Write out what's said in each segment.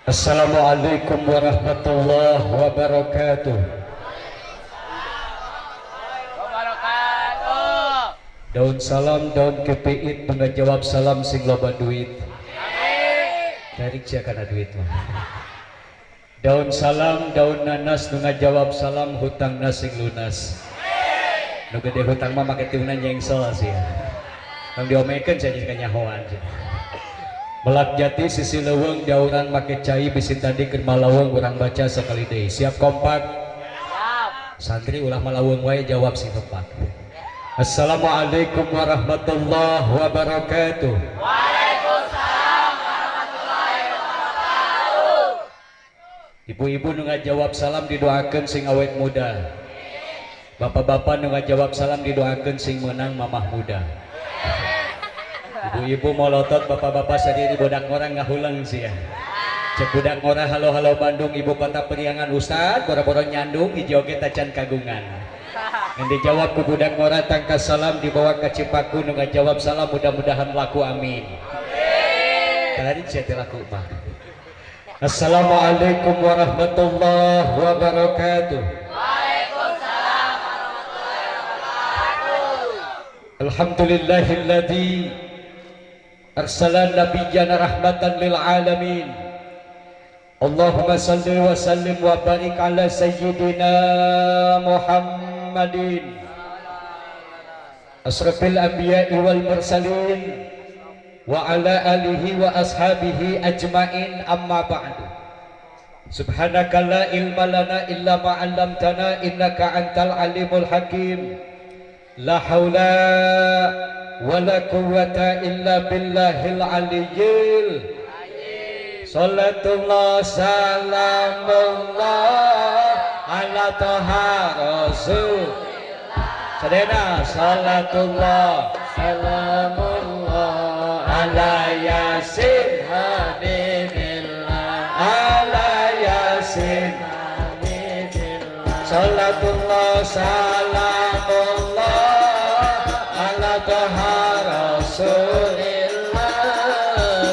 Assalamualaikum warahmatullahi wabarakatuh. Wabarakatuh. Daun salam, daun kepiit, jawab salam sing loba duit. Tarik sia kana duit mah. Daun salam, daun nanas, nu ngajawab salam hutangna sing lunas. Nu gede hutang mah make tiungna nyengsel sia. Tong diomekeun sia jadi kanyahoan sia. Melak jati sisi leuweung diauran make cai, bisi tadi keur malaweng urang baca sakali deui. Siap kompak? Siap. Santri ulah malaweng wae, jawab sing kompak. Assalamualaikum warahmatullahi wabarakatuh. Waalaikumsalam warahmatullahi wabarakatuh. Ibu-ibu nu ngajawab salam didoakeun sing awet muda. Bapak-bapak nu ngajawab salam didoakeun sing menang mamah muda. Ibu-ibu molotot, bapak-bapak sadiri, budak ngora ngahulang sih ya. Cek budak ngora, "Halo halo Bandung, ibu kota Priangan, Ustad boro-boro nyandung hiji oge tacan kagungan." Yang dijawab ku budak ngora, tangkas salam dibawa ke Cipaku, nu ngajawab salam mudah-mudahan laku, amin. Tadi saya teh laku mah. Assalamualaikum warahmatullahi wabarakatuh. Waalaikumsalam warahmatullahi wabarakatuh. Alhamdulillahilladzi arsala nabiyyana rahmatan lil alamin. Allahumma salli wa sallim wa barik ala sayyidina Muhammadin asrafil anbiya'i wal mursalin wa ala alihi wa ashabihi ajmain, amma ba'du. Subhanaka la ilma lana illa ma 'allamtana innaka antal alimul hakim. La haula wala quwwata illa billahil aliyyil. Salatullah salamullah ala Toha Rasul. Sadayana, salatullah salamullah ala Yasin habibillah ala Yasin habibillah. Salatullah salamullah ala Toha Rasulillah.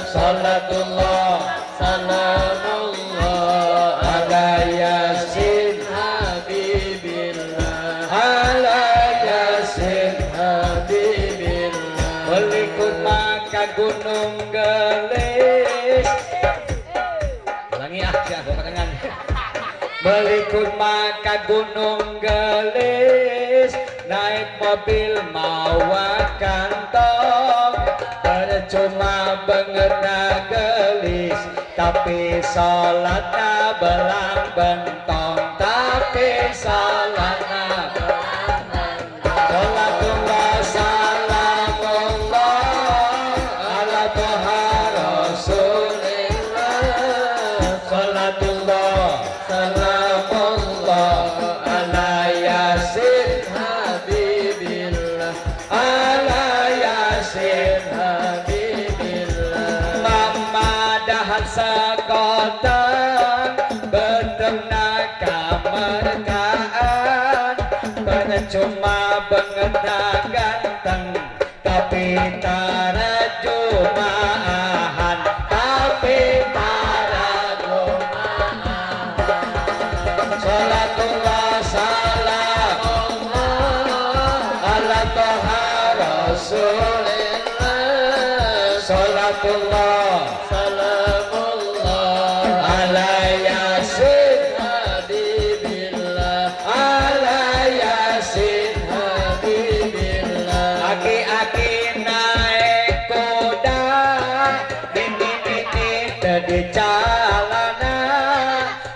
Salatullah salamullah ala Yasin habibillah ala Yasin habibillah. Berikut maka Gunung Gelis. Ulangi ah, ya, barengan. Berikut maka Gunung Gelis, naik mobil mawa kantong, percuma beungeutna gelis, tapi salatna belang bentong, tapi salatna belang bentong. Salatullah salamullah ala Toha Rasulillah. Salatullah salamullah ala Yasin habibillah ala Yasin habibillah. Mama dahat sekoteng, beuteungna kamerkaan, percuma beungeutna ganteng, tapi tara jumaahan, tapi tara jumaahan. Salatullah salamullah ala Toha Rasulillah. Salatullah salamullah ala Yasin habibillah ala Yasin habibillah. Aki-aki naik kuda, nini-nini di calana,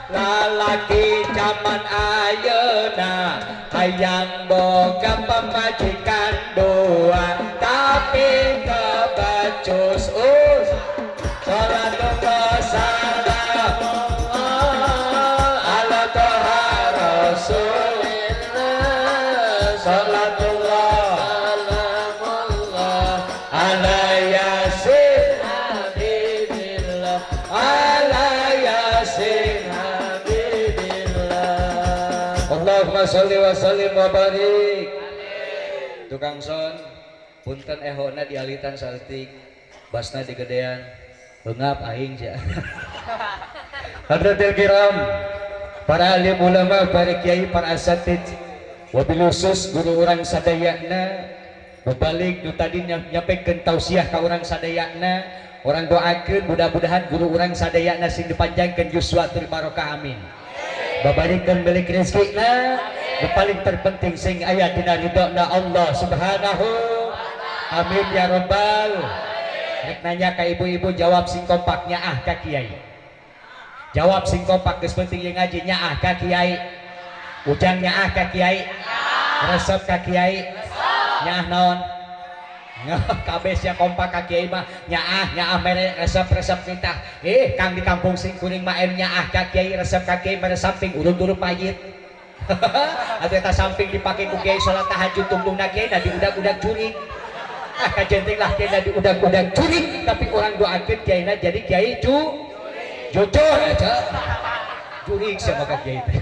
lalaki zaman ayeuna hayang boga pamajikan dua, tapi kebacus us. Salatullah salamullah ala Toha Rasulillah. Salatullah salamullah ala Yasin habibillah ala Yasin habibillah. Allahumma sholli wa sallim wa barik. Tukang son, punten ehona dialitan saeutik, basna digedean, beungap aing sia. Hadratil kiram, para alim ulama, para kiai, para asatid, wabil khusus guru urang sadayana, berbalik nu tadi nyampekeun tausiah ka urang sadayana, urang doakeun mudah-mudahan guru urang sadayana sing dipanjangkeun yuswa tur barokah, amin. Babarikeun milik rezekina, nu paling terpenting sing aya dina ridona Allah Subhanahu, amin ya rabbal. Rek nanya ka ibu-ibu, jawab sing kompaknya, ah ka kiai. Jawab sing kompak, geus penting ye ngaji, nyaah ka kiai. Ujang nyaah ka kiai, resep ka kiai, nyaah naon? Kabeh sia kompak ka kiai mah nyaah, nyaah mere resep, resep nitah. Eh, Kang, di kampung sing kuring mah nyaah ka kiai, resep ka kiai, mere samping urut-urut mayit. Atuh eta samping dipake ku kiai salat tahajud, tungtungna kiai na diudag-udag jurig. Ah, kajenting lah kiai na diudag-udag jurig, tapi urang doakeun kiai na jadi kiai jujur aja. Jurig siapa ka kiai teh.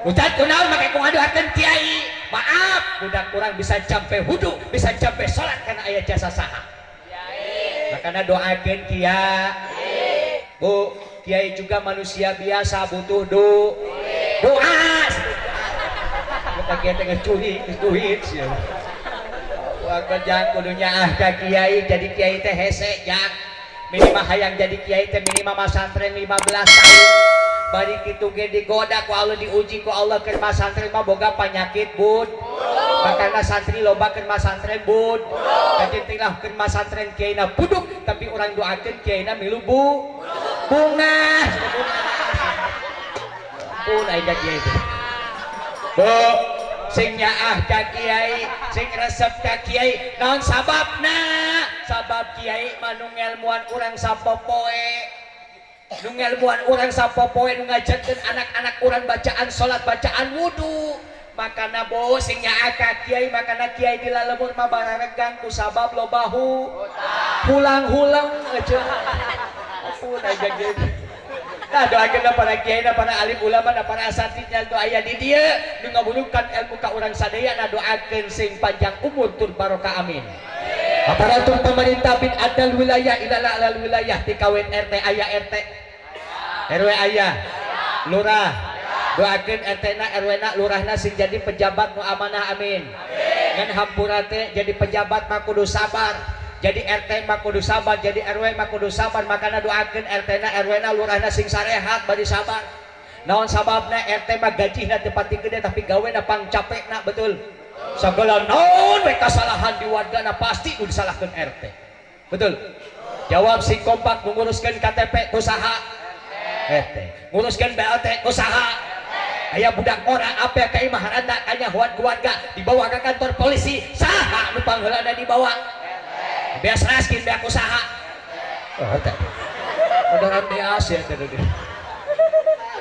Ustaz, kunaon make ku ngadoakeun kiai? Maaf, budak kurang bisa sampai wudu, bisa sampai salat karena aya jasa saha? Makanya doakeun kiai. Bu, kiai juga manusia biasa, butuh doa. Kita kiai teh geus curi, geus duit sia. Wah, kerjaan kudu nyaah ka kiai, jadi kiai teh hese jang. Minimal hayang jadi kiai teh minimal masantren 15 tahun. Bari kitu ge digoda ku Allah, diuji ku Allah, keur masantren mah boga penyakit bud. Makana santri loba keur masantren bud. Kajenting lah keur masantren kiaina buduk, tapi urang doakeun kiaina milu bu. Bunga. Pun aing ka kiai teh. Bu, sing nyaah ka kiai, sing resep ka kiai, naon sababna? Sabab kiai mah nu ngelmuan urang sapopoe. Nu ngelmuan urang sapopoe, nu ngajarkeun anak-anak urang bacaan salat, bacaan wudu. Makana bo sing nyaah ka kiai, makana kiai di lalembur mah bararegang ku sabab loba hulang-hulang aja. Ampun aja gitu. Nah, doakeun para kiai, para alim ulama, para asatidnya doa aya di dieu nu ngaburukan ilmu ka urang sadaya, na doakeun sing panjang umur tur barokah, amin. Aparatur pemerintah bin adal wilayah ilal alal wilayah ti kawin RT aya, RT RW aya, lurah, doakeun RT na, RW na, lurahna sing jadi pejabat nu amanah, amin. Ngan hampura teh, jadi pejabat mah kudu sabar, jadi RT mah kudu sabar, jadi RW mah kudu sabar. Makana doakeun RT na, RW na, lurahna sing sarehat bari sabar. Naon sababna? RT mah gajihna teu pati gede, tapi gawena pang capekna, betul. Segala naon we kasalahan di wargana pasti nu disalahkeun RT, betul. Jawab sing kompak, menguruskan KTP ku saha? RT. Nguruskan BLT ku saha? Aya budak ora apa ka imah randa kanyahoan keluarga dibawa ke kantor polisi, saha nu pangheulana dibawa? Beas raskin beak usaha. Oh, teh udah beas ya teh.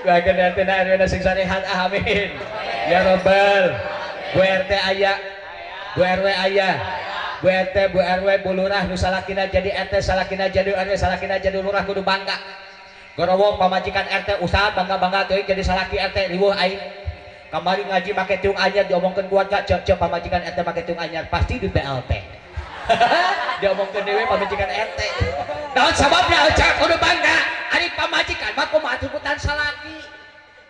Doakeun RT na, RW na sing sarehat, amin ya rabbal. Bu RT aya, Bu RW aya. Bu RT, Bu RW, Bu Lurah, nu salakina jadi RT, salakina jadi RW, salakina jadi lurah kudu bangga. Gorowong pamajikan RT, usaha bangga-bangga teuing jadi salaki RT, riweuh aing. Kamari ngaji make tiung anyar, diomongkeun keluarga, cek cek pamajikan RT make tiung anyar pasti di BLT. Diomongkeun dewe pamajikan RT. Naon sababna cek kudu bangga? Ari pamajikan mah kumaha tuntutan salaki?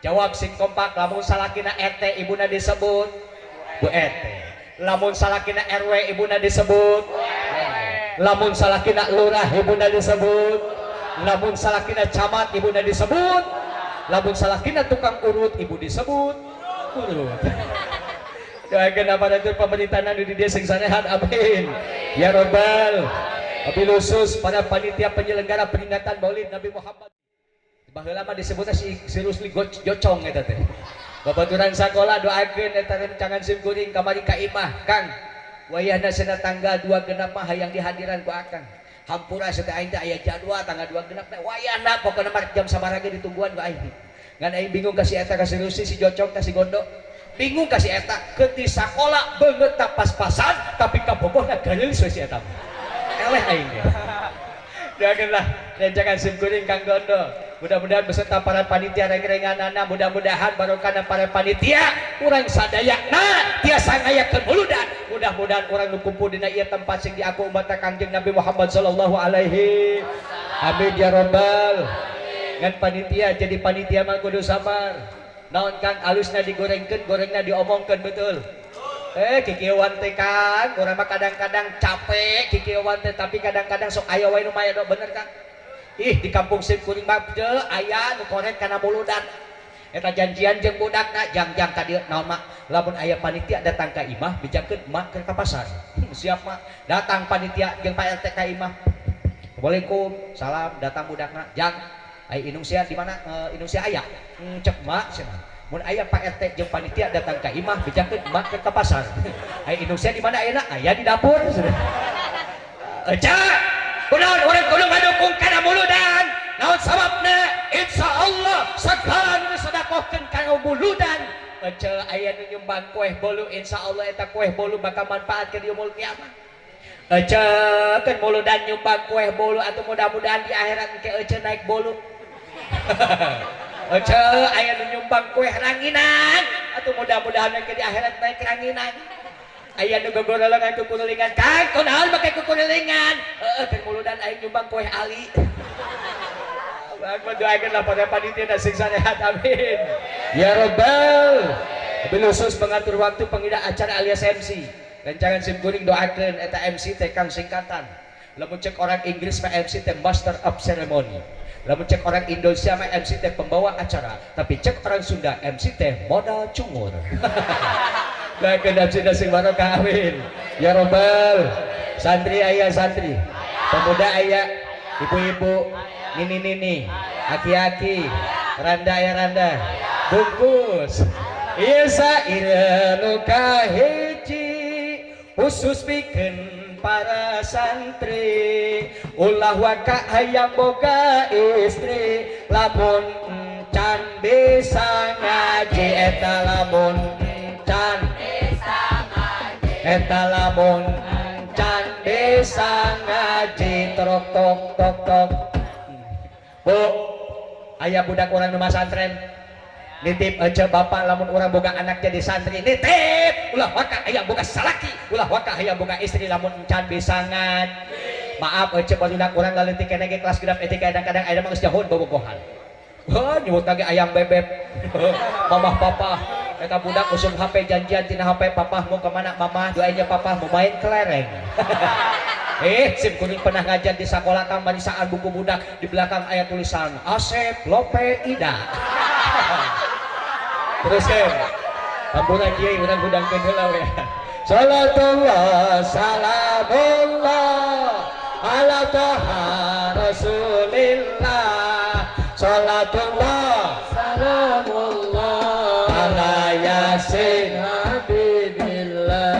Jawab sing kompak, lamun salakina RT ibuna disebut Bu RT. Lamun salakina RW ibuna disebut, lamun salakina lurah ibuna disebut, lamun salakina camat ibuna disebut, lamun salakina tukang urut ibu disebut urut. Doakeun aparatur pemerintahan di dieu sing sarehat, amin ya rabbal. Wabil khusus para panitia penyelenggara peringatan Maulid Nabi Muhammad. Baheula mah disebutna si Rusli Jocong eta teh. Babaturan sakola, doakeun eta rencangan sim kuring kamari ka imah, Kang. Wayahna cenah tanggal 2 genap mah hayang dihadiran ku akang. Hampura cenah, aing teh aya jadwal tanggal 2 genap teh. Wayahna pokona mah jam sabaraha ge ditungguan ku aing. Ngan aing bingung ka si eta, ka si Rusli, si Jocong, ka si Gondo. Bingung ka si eta, keur di sakola beungeut pas-pasan tapi kabogohna geulis we si eta. Eleh aing ge. Doakeunlah rencangan sim kuring Kang Gondo. Mudah-mudahan beserta para panitia reng-renganana, mudah-mudahan barokahna para panitia urang sadayana tiasa ngayakeun muludan. Mudah-mudahan urang nu kumpul dina ieu tempat sing diaku umat Kangjeng Nabi Muhammad sallallahu alaihi, amin ya rabbal. Ngan panitia, jadi panitia mah kudu sabar. Naon Kang, alusna digorengkeun, gorengna diomongkeun, betul. Kikieuan teh Kang, urang mah kadang-kadang capek kikieuan teh, tapi kadang-kadang sok aya wae nu maya do, bener Kang. Ih, di kampung sim kuring mah aya nu koret kana muludan. Eta janjian jeung budakna, jang-jang ka dieu. Naon mak? Lamun aya panitia datang ka imah, bejakeun emak keur ka pasar. Siap mak. Datang panitia jeung Pak RT ka imah. Assalamualaikum, salam, datang budakna. Jang, aya indung sia di mana? Indung sia aya. Cek mak cenah. Mun aya Pak RT jeung panitia datang ka imah, bejakeun emak keur ka pasar. Aya indung sia di mana ayeuna? Aya di dapur. Eca, kunaon urang kudu ngadukung kana muludan? Naon sababna? Insya Allah segala nu disedekahkeun kana muludan. Ece, aya nu nyumbang kue bolu, insya Allah eta kue bolu bakal manfaat ke di yaumul kiamat. Ece kan muludan nyumbang kue bolu atau mudah-mudahan di akhirat ke ece naik bolu. Ece, aya nu nyumbang kue ranginan atau mudah-mudahan ke di akhirat naik ranginan. Aya nu gogorolengan kukulilingan, Kang, kunaon make kukulilingan? Heeh, keur muludan aing nyumbang kue ali. Bang, doakeun lah pada panitia sing sarehat, amin. Ya Robbal. Bil khusus pengatur waktu, pengida acara alias MC. Rencangan sim kuring doakeun eta MC teh kang singkatan. Lamun cek orang Inggris mah MC teh Master of Ceremony. Lamun cek orang Indonesia mah MC teh pembawa acara, tapi cek orang Sunda MC teh modal cungur. Doakeun MC sing barokah, amin. Ya Robbal. Santri aya santri. Pemuda aya, ibu-ibu, nini-nini, aki-aki, randa ya randa, bungkus. Isa nu kahiji khusus pikeun para santri, ulah waka hayang boga istri lamun can bisa ngaji. Eta lamun can bisa ngaji, eta lamun can bisa ngaji. Tok tok tok tok. Bu, aya budak urang nu masantren nitip aja bapak, lamun urang boga anak jadi santri, nitip ulah waka hayang boga salaki, ulah waka hayang boga istri lamun encan bisa ngaji. Maaf aja, barudak urang laleutik keneh ge kelas 6 etika, kadang-kadang aya mah geus jahun bobogohan. Heuh, nyebut lagi ayang bebek, mamah papa. Eta budak usum HP, janjian tina HP, "Papa mau kemana?" "Mama doainnya, papa mau main kelereng." Sim kuring pernah ngajar di sekolah kang, marisaan buku budak di belakang aya tulisan Asep Lope Ida. Terus kan hampura kiai, urang hudangkeun heula we. Salatullah salamullah ala Toha Rasulillah. Salatullah salamullah ala Yasin Habibillah.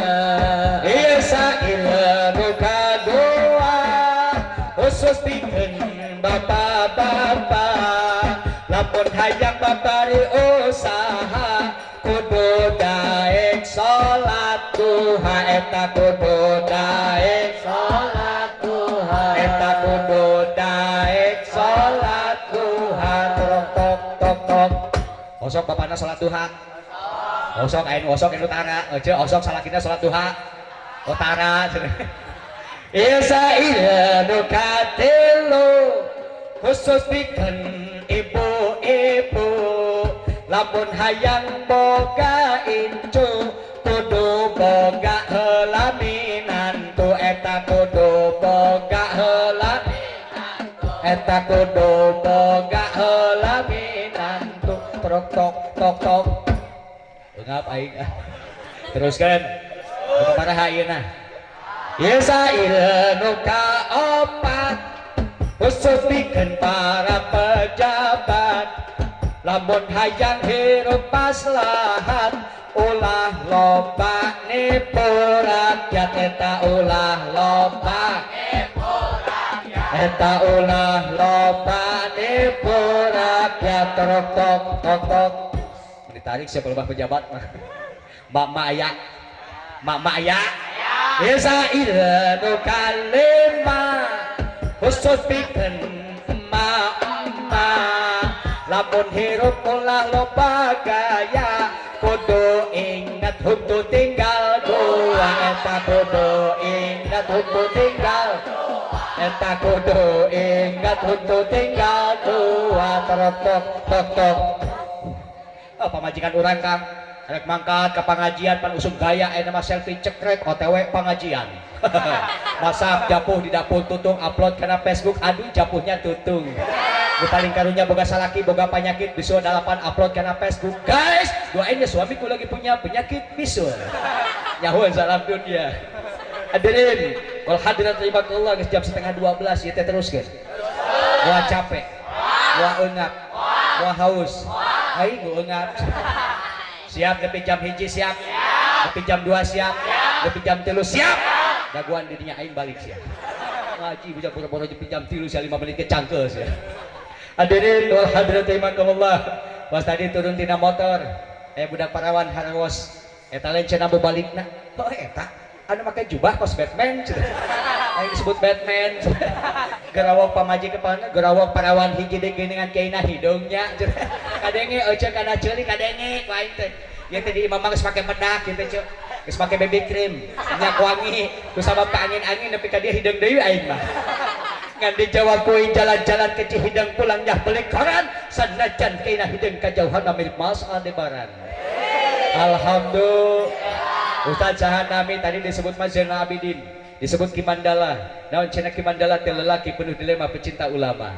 Isa ilmu kadua khusus pikeun bapak-bapak, lamun hayang babari usaha kudu daek salat duha. Eta kudu daek salat duha, eta kudu daek salat duha. Tok tok tok tok. Osok bapana salat duha? Osok aing, osok anu tara aja, osok salakina salat duha otara. Isa iya nu katilu khusus pikeun ibu-ibu, lamun hayang boga incu kudu boga heula minantu. Eta kudu boga heula, eta kudu boga heula minantu. Tok tok tok tok. Eungap aing ah. Teruskan. Sabaraha ayeuna? Isa nu kaopat khusus pikeun para pejabat, lamun hayang hirup maslahat ulah loba nipu rakyat. Eta ulah loba, eta ulah loba nipu rakyat. Tok tok tok tok. Ditarik siapa lebah pejabat mah. Mak mak aya, mak mak aya. Isa nu kalima khusus pikeun emak-emak, lamun hirup ulah loba gaya, kudu ingat huntu tinggal dua. Eta kudu ingat huntu tinggal. Eta kudu ingat untuk tinggal tua tok tok tok tok. Oh, pamajikan urang, Kang, rek mangkat ke pengajian pan usum gaya eh nama selfie cekrek OTW pengajian. Masak japuh di dapur tutung, upload kana Facebook, aduh japuhnya tutung. Nu paling karunya boga salaki boga penyakit bisul dalapan, upload kana Facebook, guys, doain ya suamiku lagi punya penyakit bisul. Nyahuan salam dunia. Hadirin wal hadirat rahimakumullah, geus jam 11.30 ieu teh, teruskeun. Moal capek, moal eungap, moal haus? Aing nu eungap. Siap nepi jam 1? Siap nepi jam 2? Siap nepi jam 3? Siap daguan dirinya aing balik siap. Ngaji bisa boro-boro nepi jam 3 sia, 5 menit ke cangkel sia. Hadirin wal hadirat rahimakumullah, pas tadi turun tina motor eh budak parawan harewos eta lain cenah balikna. Oh, eta anu make jubah kos Batman cenah. Aing disebut Batman. Gerawok pamajikan, gerawok parawan hiji deui geuningan kaina hidungnya cenah. Kadenge euceuk kana ceuli, kadenge ku aing teh. Ieu teh di imah mah geus make bedak kieu teh, ceuk. Geus make BB cream, minyak wangi, ku sabab ka angin-angin nepi ka dia hideung deui aing mah. Ngan dijawab ku jalan-jalan ke Cihideng pulangnya beli koran, sanajan kaina hideung kajauhan mah mirip Mas Aldebaran. Alhamdulillah. Ustaz saha nami? Tadi disebut Mas Zainal Abidin, disebut Ki Mandala. Naon cenah Ki Mandala teh? Lelaki penuh dilema, pecinta ulama.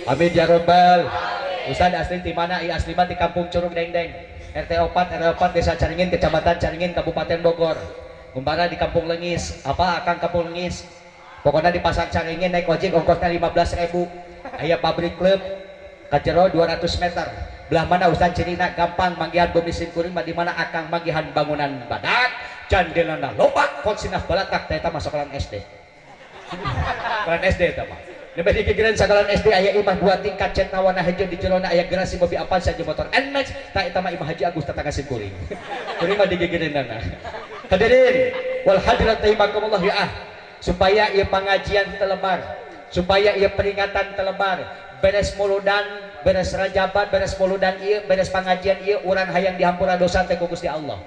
Amin ya robbal. Ustaz asli di mana? I asli mah di Kampung Curug Dengdeng. RT 4 RW 4, Desa Caringin, Kecamatan Caringin, Kabupaten Bogor. Ngumbara di Kampung Lengis. Apa akang Kampung Lengis? Pokoknya di Pasar Caringin naik ojek ongkosnya 15.000. Aya pabrik klub kajero 200 meter. Belah mana Ustaz cirina? Gampang, manggihan bumi simkuring mah di mana akang manggihan bangunan badak, jandelana loba, konsinah balatak, teh eta mah sekolah SD. Sekolah SD eta mah. Nembe digigireun sakalan SD aya imah dua tingkat cat warna hijau, di jerona aya garasi mobil Avanza jeung motor NMAX, tah eta mah imah Haji Agus tetangga simkuring. Kuring mah digigireunana. Hadirin wal hadirat rahimakumullah ya ah. Supaya ieu pengajian telebar, supaya ieu peringatan telebar, beres muludan, beres rajaban, beres muludan ieu, beres pengajian ieu, urang hayang dihampura dosa teh ku Gusti Allah.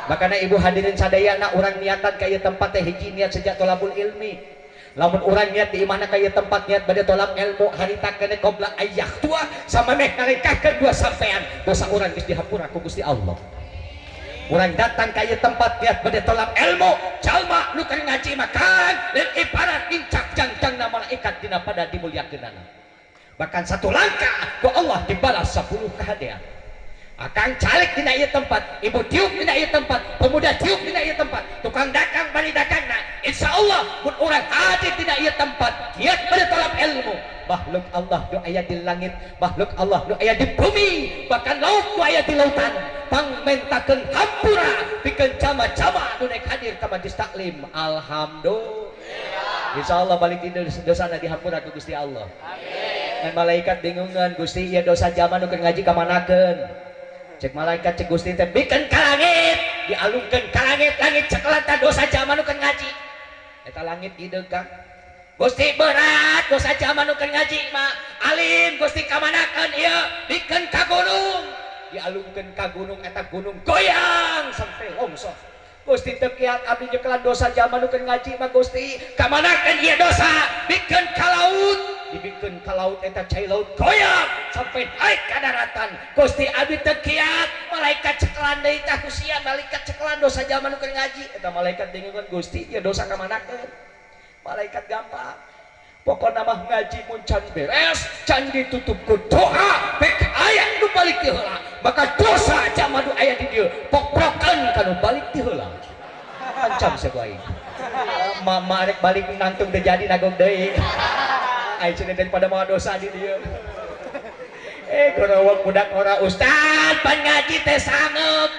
Makanya ibu hadirin sadayana, urang niatan ka ieu tempat teh hiji niat sejak tolabul ilmi. Lamun urang niat di imahna ka ieu tempat niat bade tolab ilmu harita kene qobla ayah tua sama meh ngaringkahkeun dua sampean, dosa urang geus dihampura ku Gusti Allah. Urang datang ka ieu tempat niat bade tolab ilmu, jalma nu keur ngaji makan lain ibarat nincak jangjangna malaikat dina pada dimuliakeunana. Bahkan satu langkah ku Allah dibalas 10 kehadean. Akang calik dina ieu tempat, ibu tiup dina ieu tempat, pemuda tiup dina ieu tempat, tukang dagang bari dagangna, insya Allah mun urang hadir dina ieu tempat niat bade tolab ilmu, makhluk Allah nu aya di langit, makhluk Allah nu aya di bumi, bahkan laut nu aya di lautan pangmentakeun hampura pikeun jama-jama nu naik hadir ka majlis taklim. Alhamdulillah. Insya Allah balik di dosa dihampura ku Gusti Allah. Amin. Malaikat bingungan, Gusti, ieu dosa jama nu keur ngaji kamanakeun? Cek malaikat, cek Gusti teh bikeun ka langit, dialungkeun ka langit, langit cekelan dosa jama nu keur ngaji. Eta langit hideung, Kang. Gusti, berat dosa jama nu keur ngaji mah. Alim Gusti, kamanakeun ieu? Bikeun ka gunung, dialungkeun ka gunung, eta gunung goyang sampai longsor. Gusti, teu kiat abdi nyekelan dosa jama nu keur ngaji mah. Gusti, kamanakeun ieu dosa? Bikeun ka laut, dibikeun ka laut, eta cai laut goyang sampai naik ka daratan. Gusti, abdi teu kiat. Malaikat cekelan deui tah ku sia, malaikat cekelan dosa jama nu keur ngaji. Eta malaikat bingungan, Gusti, ieu dosa kamanakeun? Malaikat gampang, pokokna mah ngaji mun can beres can ditutup ku doa pek aya nu balik ti heula, maka dosa jama nu aya di dieu pokrokeun ka nu balik ti heula. Ancam sia ku aing. Ma ma rek balik nangtung teu jadi, nagong deui aing cenah daripada mawa dosa di dieu. Eh, gorowok budak ora, ustad pan ngaji teh sangeup,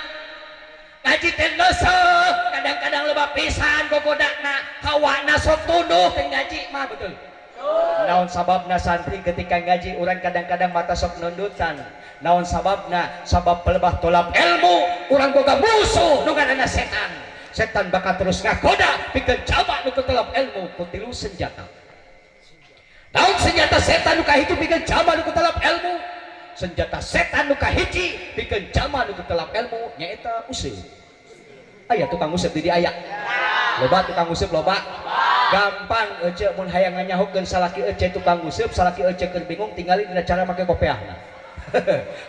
ngaji teh neuseuh, kadang-kadang loba pisan gogodana, hawana sok tunduh ke ngaji mah, betul? Naon sababna santri ketika ngaji orang kadang-kadang mata sok nundutan? Naon sababna? Sabab pelebah tolab ilmu urang boga musuh nu ngaranna setan. Setan bakal terus ngagoda pikeun jalma nu tolab ilmu ku tilu senjata. Naon senjata setan nu kahiji pikeun jalma nu tolab ilmu? Senjata setan nu kahiji pikeun jalma nu tolab ilmu nyaeta useup. Aya tukang useup di dieu? Aya? Loba tukang useup? Loba. Gampang ece mun hayang nganyahokeun salaki ece tukang nguseup, salaki ece keur bingung tinggali dina cara make kopeahna.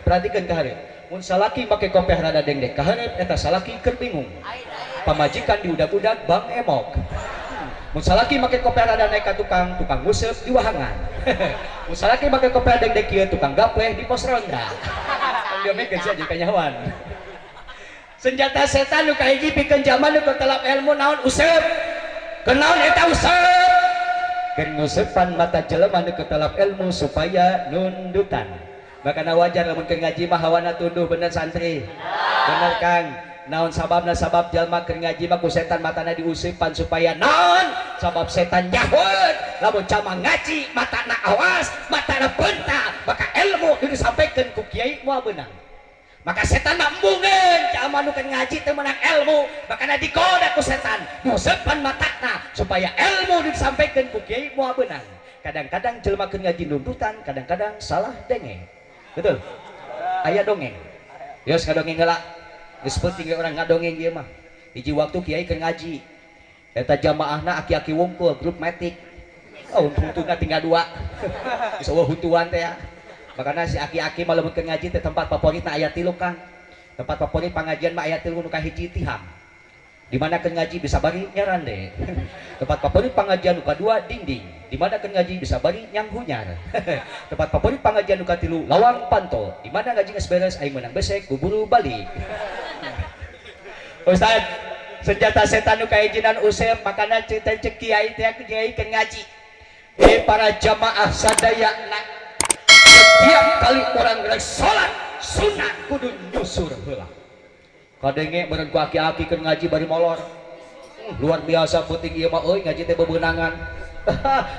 Perhatikeun ka hareup. Mun salaki make kopeah rada dengdek ka hareup eta salaki keur bingung. Pamajikan diudag-udag bang emok. Mun salaki make kopeah rada naik ka tukang, tukang nguseup di wahangan. Mun salaki make kopeah dengdek kieu tukang gapleh di pos ronda. Diomekeun sia jeung kanyahoan. Senjata setan nu kahiji pikeun zaman nu telap ilmu naon useup. Kenaon eta useup? Keur nguseupan mata jelema nu ketelap ilmu supaya nundutan. Makana wajar lamun keur ngaji mah hawana tunduh bener santri. Bener Kang. Naon sababna sabab jalma keur ngaji mah ku setan matana diuseupan supaya naon? Sabab setan nyahoeun lamun jalma ngaji matana awas, matana beunta, maka ilmu nu disampaikan ku kiai moal beunang. Maka setan mah embungeun jalma nu keur ngaji teu meunang ilmu, makana digoda ku setan, nguseupan matana supaya ilmu nu disampaikan ku kiai moal beunang. Kadang-kadang jelema keur ngaji nundutan, kadang-kadang salah denge. Betul? Aya dongeng. Yos ngadongeng heula. Geus penting orang ngadongeng ieu mah. Hiji waktu kiai keur ngaji. Eta jamaahna aki-aki wungkul grup metik. Oh, untungna tinggal dua. Geus eueuh huntuan teh ya. Makana si aki-aki mah lamun keur ngaji teh tempat favoritna aya tilu Kang. Tempat favorit pangajian mah aya tilu nu kahiji tihang. Di mana keur ngaji bisa bari nyarande. Tempat favorit pangajian nu kadua dinding. Di mana keur ngaji bisa bari nyanghunyar. Tempat favorit pangajian nu katilu lawang panto. Di mana ngaji geus beres aing meunang besek kuburu balik. Ustaz, senjata setan nu kahijinan usep makana cerita cek kiai teh kiai keur ngaji. Para jamaah sadayana setiap kali orang rek salat sunat kudu nyusur heula. Kadenge meureun ku aki-aki keur ngaji bari molor. Luar biasa penting ieu mah euy ngaji teh bebeunangan.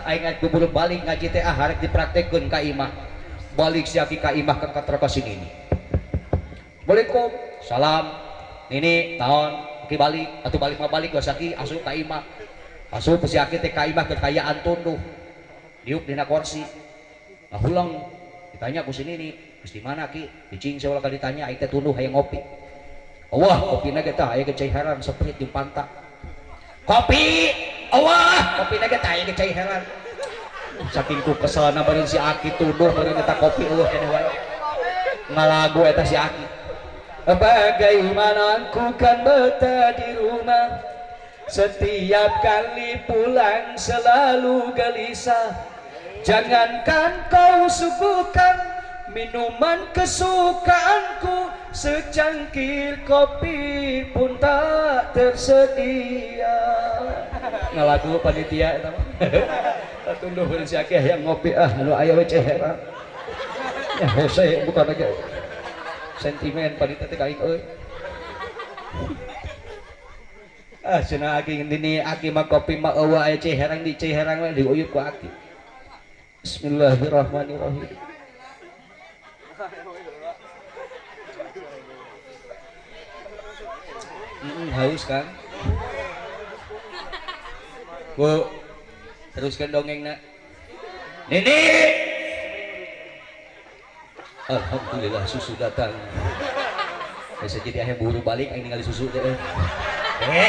Aing kuburu balik ngaji teh ah harek dipraktekkeun ka imah. Balik si aki ka imah ka katra ka sini. Assalamualaikum. Salam. Nini naon? Ki balik atuh balik mah balik geus aki asup ka imah. Asup si aki teh ka imah keur kayaan tunduh. Diuk dina kursi. Ngahulang ditanya ku si Nini, geus di mana ki? Cicing saeulah ka ditanya aing teh tunduh hayang ngopi. Wah, kopina ge tah aya ge cai herang seprit jeung panta. Kopi. Wah, kopina ge tah aya ge cai herang. Saking ku keselna beureun si aki tunduh beureun eta kopi eueuh keneh wae. Ngalagu eta si aki. Bagaimana ku kan betah di rumah, setiap kali pulang selalu gelisah. Jangankan kau suguhkan minuman kesukaanku, secangkir kopi pun tak tersedia. Ngalagu panitia eta mah. Tunduh beureun si aki hayang ngopi ah anu aya we cai herang. Ya hese bukan lagi. Sentimen panitia teh ka aing euy. Ah cenah aki nini aki mah kopi mah eueuh aya cai herang di cai herang we diuyup ku aki. Bismillahirrahmanirrahim. Haus kan? Bu, teruskan dongengna. Nini. Alhamdulillah susu datang. Bisa jadi akhir buru balik aing ningali susu teh.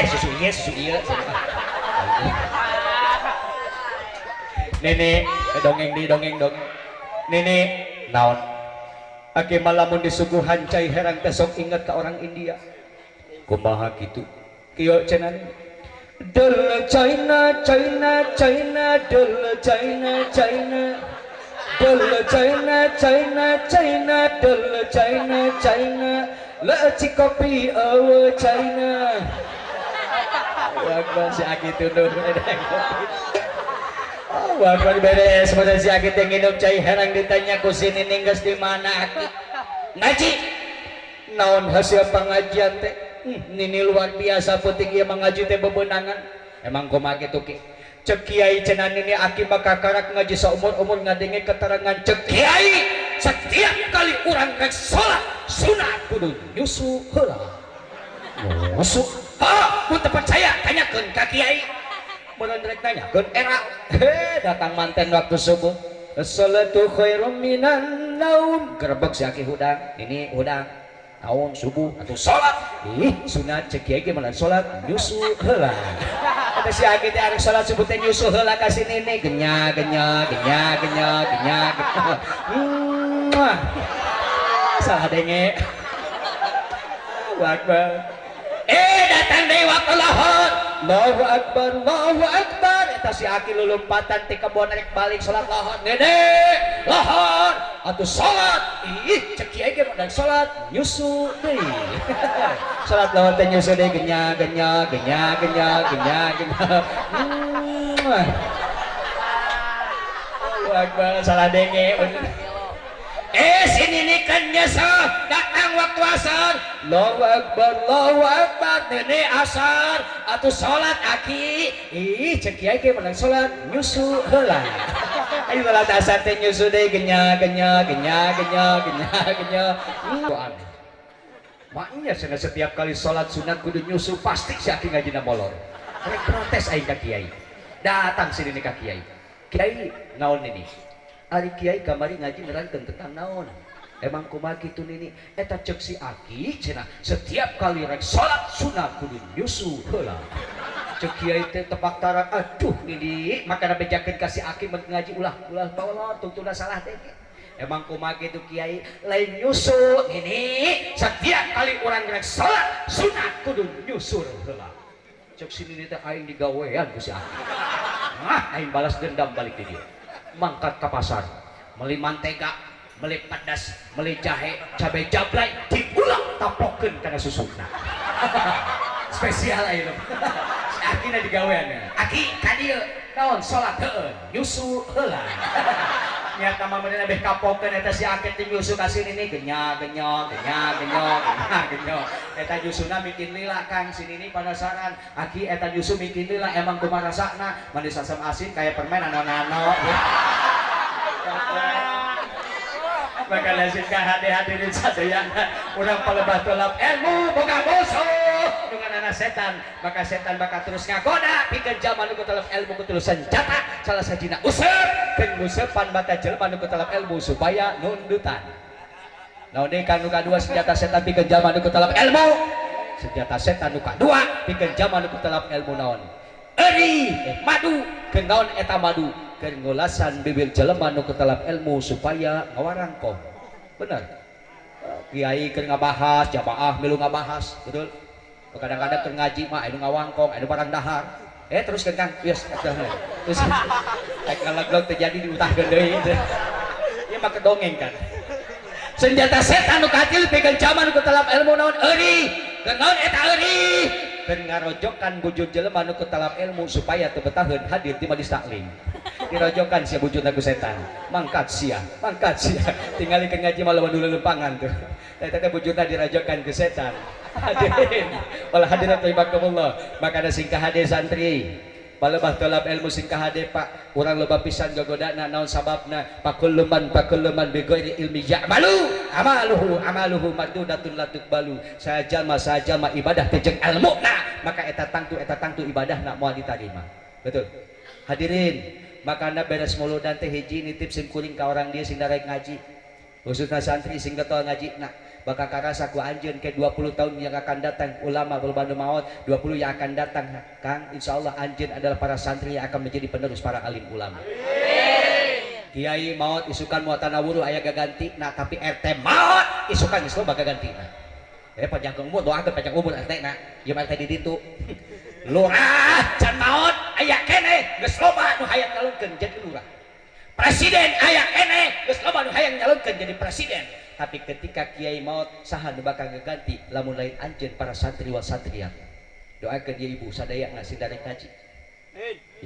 Susu ieu, susu ieu. Nini, dongeng di dongeng dongeng. Nini, naon? Aki malamun disuguhan cai herang teh sok inget ka orang India. Kumaha kitu? Kieu cenah. Del China China China del China China. Del China China China del China China. Leuci kopi eueuh China. Wah, si aki tunduh kopi. Oh, wah, beres pada si aki teh nginum cai herang ditanya ku si Nining geus di mana aki? Ngaji. Naon hasil pengajian teh? Nini luar biasa penting ieu mah ngaji teh bebeunangan. Emang kumaha kitu ki? Cek kiai cenah nini aki mah kakarak ngaji saumur-umur ngadenge keterangan cek kiai setiap kali urang rek salat sunat kudu nyusu heula. Nyusu? Ha, mun teu percaya tanyakeun ka kiai. Mun rek nanyakeun era. He, datang manten waktu subuh. Salatu khairum minan naum. Gerebek si aki hudang. Nini hudang. Naon subuh atau salat. Ih, sunat cek kiai ge mana salat nyusu heula. Eta si Aki teh arek salat subuh teh nyusu heula ka si nini, genya genya genya genya genya genya. Muah. Salah denge. Allahu Akbar. Eh, datang deui waktu lohor. Allahu Akbar, Allahu Akbar. Eta si Aki lulumpatan ti kebon rek balik salat lohor. Nene, lohor atuh salat. Ih, cek kiai ge modal salat nyusu deui. Salat lohor teh nyusu deui, genya genya genya genya genya genya. Muah. Allahu Akbar, salah denge. Eh, sini nih kan nyesel, datang waktu asar. Allahu Akbar, Allahu Akbar. Nene, asar atuh salat Aki. Ih, cek kiai ge menang salat nyusu heula. Ayo salat asar teh nyusu deui, genya genya genya genya genya genya. Aneh. Maknya cenah setiap kali sholat sunat kudu nyusu, pasti si Aki ngajina molor. Rek protes aing ka kiai. Datang sini nih ka kiai. Kiai, naon ini? Ari kiai kamari ngaji nerangkeun tentang naon? Emang kumaha kitu, Nini? Eta cek si Aki cenah setiap kali rek sholat sunat kudu nyusu heula. Cek kiai teh tepak tarak, aduh Nini, makana bejakeun ka si Aki mun ngaji ulah ulah molor, tungtuna salah teh. Emang kumaha kitu, kiai? Lain nyusu ini, setiap kali orang rek salat sunat kudu nyusur heula. Cek si Nini teh, aing digawean ku si Aki. Ah, aing balas dendam balik di dia. Mangkat ke pasar, meuli mantega, meuli pedas, meuli jahe, cabai jablay, diulek tapokeun kana susuna. Spesial ayeuna. Si Aki na digawean. Aki ka dieu, naon, salat heueuh, nyusu heula. Niat nama meureun beh kapokeun eta si Aki teh nyusu ka sini nih, genya genya genya genya genya genya. Eta nyusuna bikin lila, Kang. Sini nih penasaran. Aki, eta nyusu bikin lila, emang kumaha rasana? Manis asam asin kayak permen nano-nano. Maka lazim ka hade hadirin sadayana, urang palebah tolap ilmu boga musuh dengan anak setan, maka setan bakal terus ngagoda pikeun jalma nu talab ilmu ku terus senjata, salah sajina useup keun nguseupan mata jelema nu talab ilmu supaya nundutan. Naon deui, Kang, nu kadua senjata setan pikeun jalma nu talab ilmu? Senjata setan nu kadua pikeun jalma nu talab ilmu naon? Eri, madu. Keun naon eta madu? Keur ngulasan bibir jelema nu talab ilmu supaya ngawarangkong. Bener, kiai keur ngabahas, jamaah milu ngabahas, betul. Kadang-kadang keur ngaji mah anu ngawangkong, anu barang dahar, eh, terus kan, Kang, yes, terus rek ngaleglog terjadi diutahkeun deui. Ieu mah kedongeng kan. Senjata setan nu katil pikeun jalma nu talab ilmu naon? Euri. Keur naon eta euri? Keur ngarojokan bujur jelema nu talab ilmu supaya teu betaheun hadir di majelis taklim. Dirojokan sia bujurna ku setan, mangkat sia, mangkat sia, tinggalikeun ngaji malah dulu lempangan tuh. Eta teh bujurna dirajokan ke setan. Hadirin wal hadirat rahimakumullah, maka ada singkah hade santri palebah tolab ilmu, singkah hade Pak, urang loba pisan gogodana. Naon sababna? Pakulluman bi ghairi ilmi ya'malu amaluhu amaluhu mardudatun la tuqbalu. Sajalma ibadah teh jeung ilmuna, maka eta tangtu ibadahna moal ditarima. Betul, hadirin. Makana beres muludan teh hiji nitip sim kuring ka orang dia sing darek ngaji, khususnya santri sing getol ngaji. Nah, bakal karasa ku anjeun ke 20 tahun yang akan datang ulama berbanu maut 20 yang akan datang, Kang, insyaallah anjeun adalah para santri yang akan menjadi penerus para alim ulama. Kiai maut isukan moal tanawuru aya gaganti nah, tapi RT maut isukan geus loba gagantina. Eh, panjang umur, doakeun panjang umur RT na ieu mah. RT di ditu, lurah can maot aya keneh, geus loba nu hayang nyalonkeun jadi lurah. Presiden aya keneh, geus loba nu hayang nyalonkeun jadi presiden. Tapi ketika kiai maut, saha nu bakal ngeganti lamun lain anjeun para santri wal santriat? Doakeun ieu ibu sadaya ngasih darek ngaji.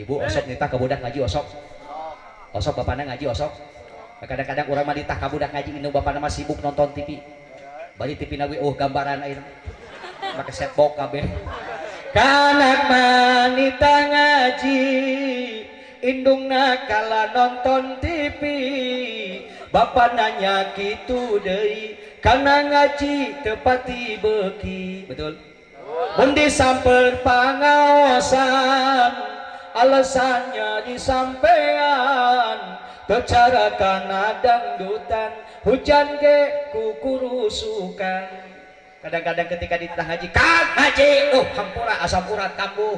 Ibu osok nitah ka budak ngaji, osok osok bapana ngaji, osok. Kadang-kadang urang mah ditah ka budak ngaji, indung bapana mah sibuk nonton TV, bari TV na oh gambaran ayeuna make set box kabeh. Kanak manita ngaji, indungna kala nonton TV. Bapak nanya gitu deui, karena ngaji tepati beki. Betul. Mun disamper pangaosan, alasannya disampean Tecara kana dangdutan, hujan ge kukurusukan. Kadang-kadang ketika dititah ngaji, "Kang, ngaji." "Oh, hampura, asam urat kambuh."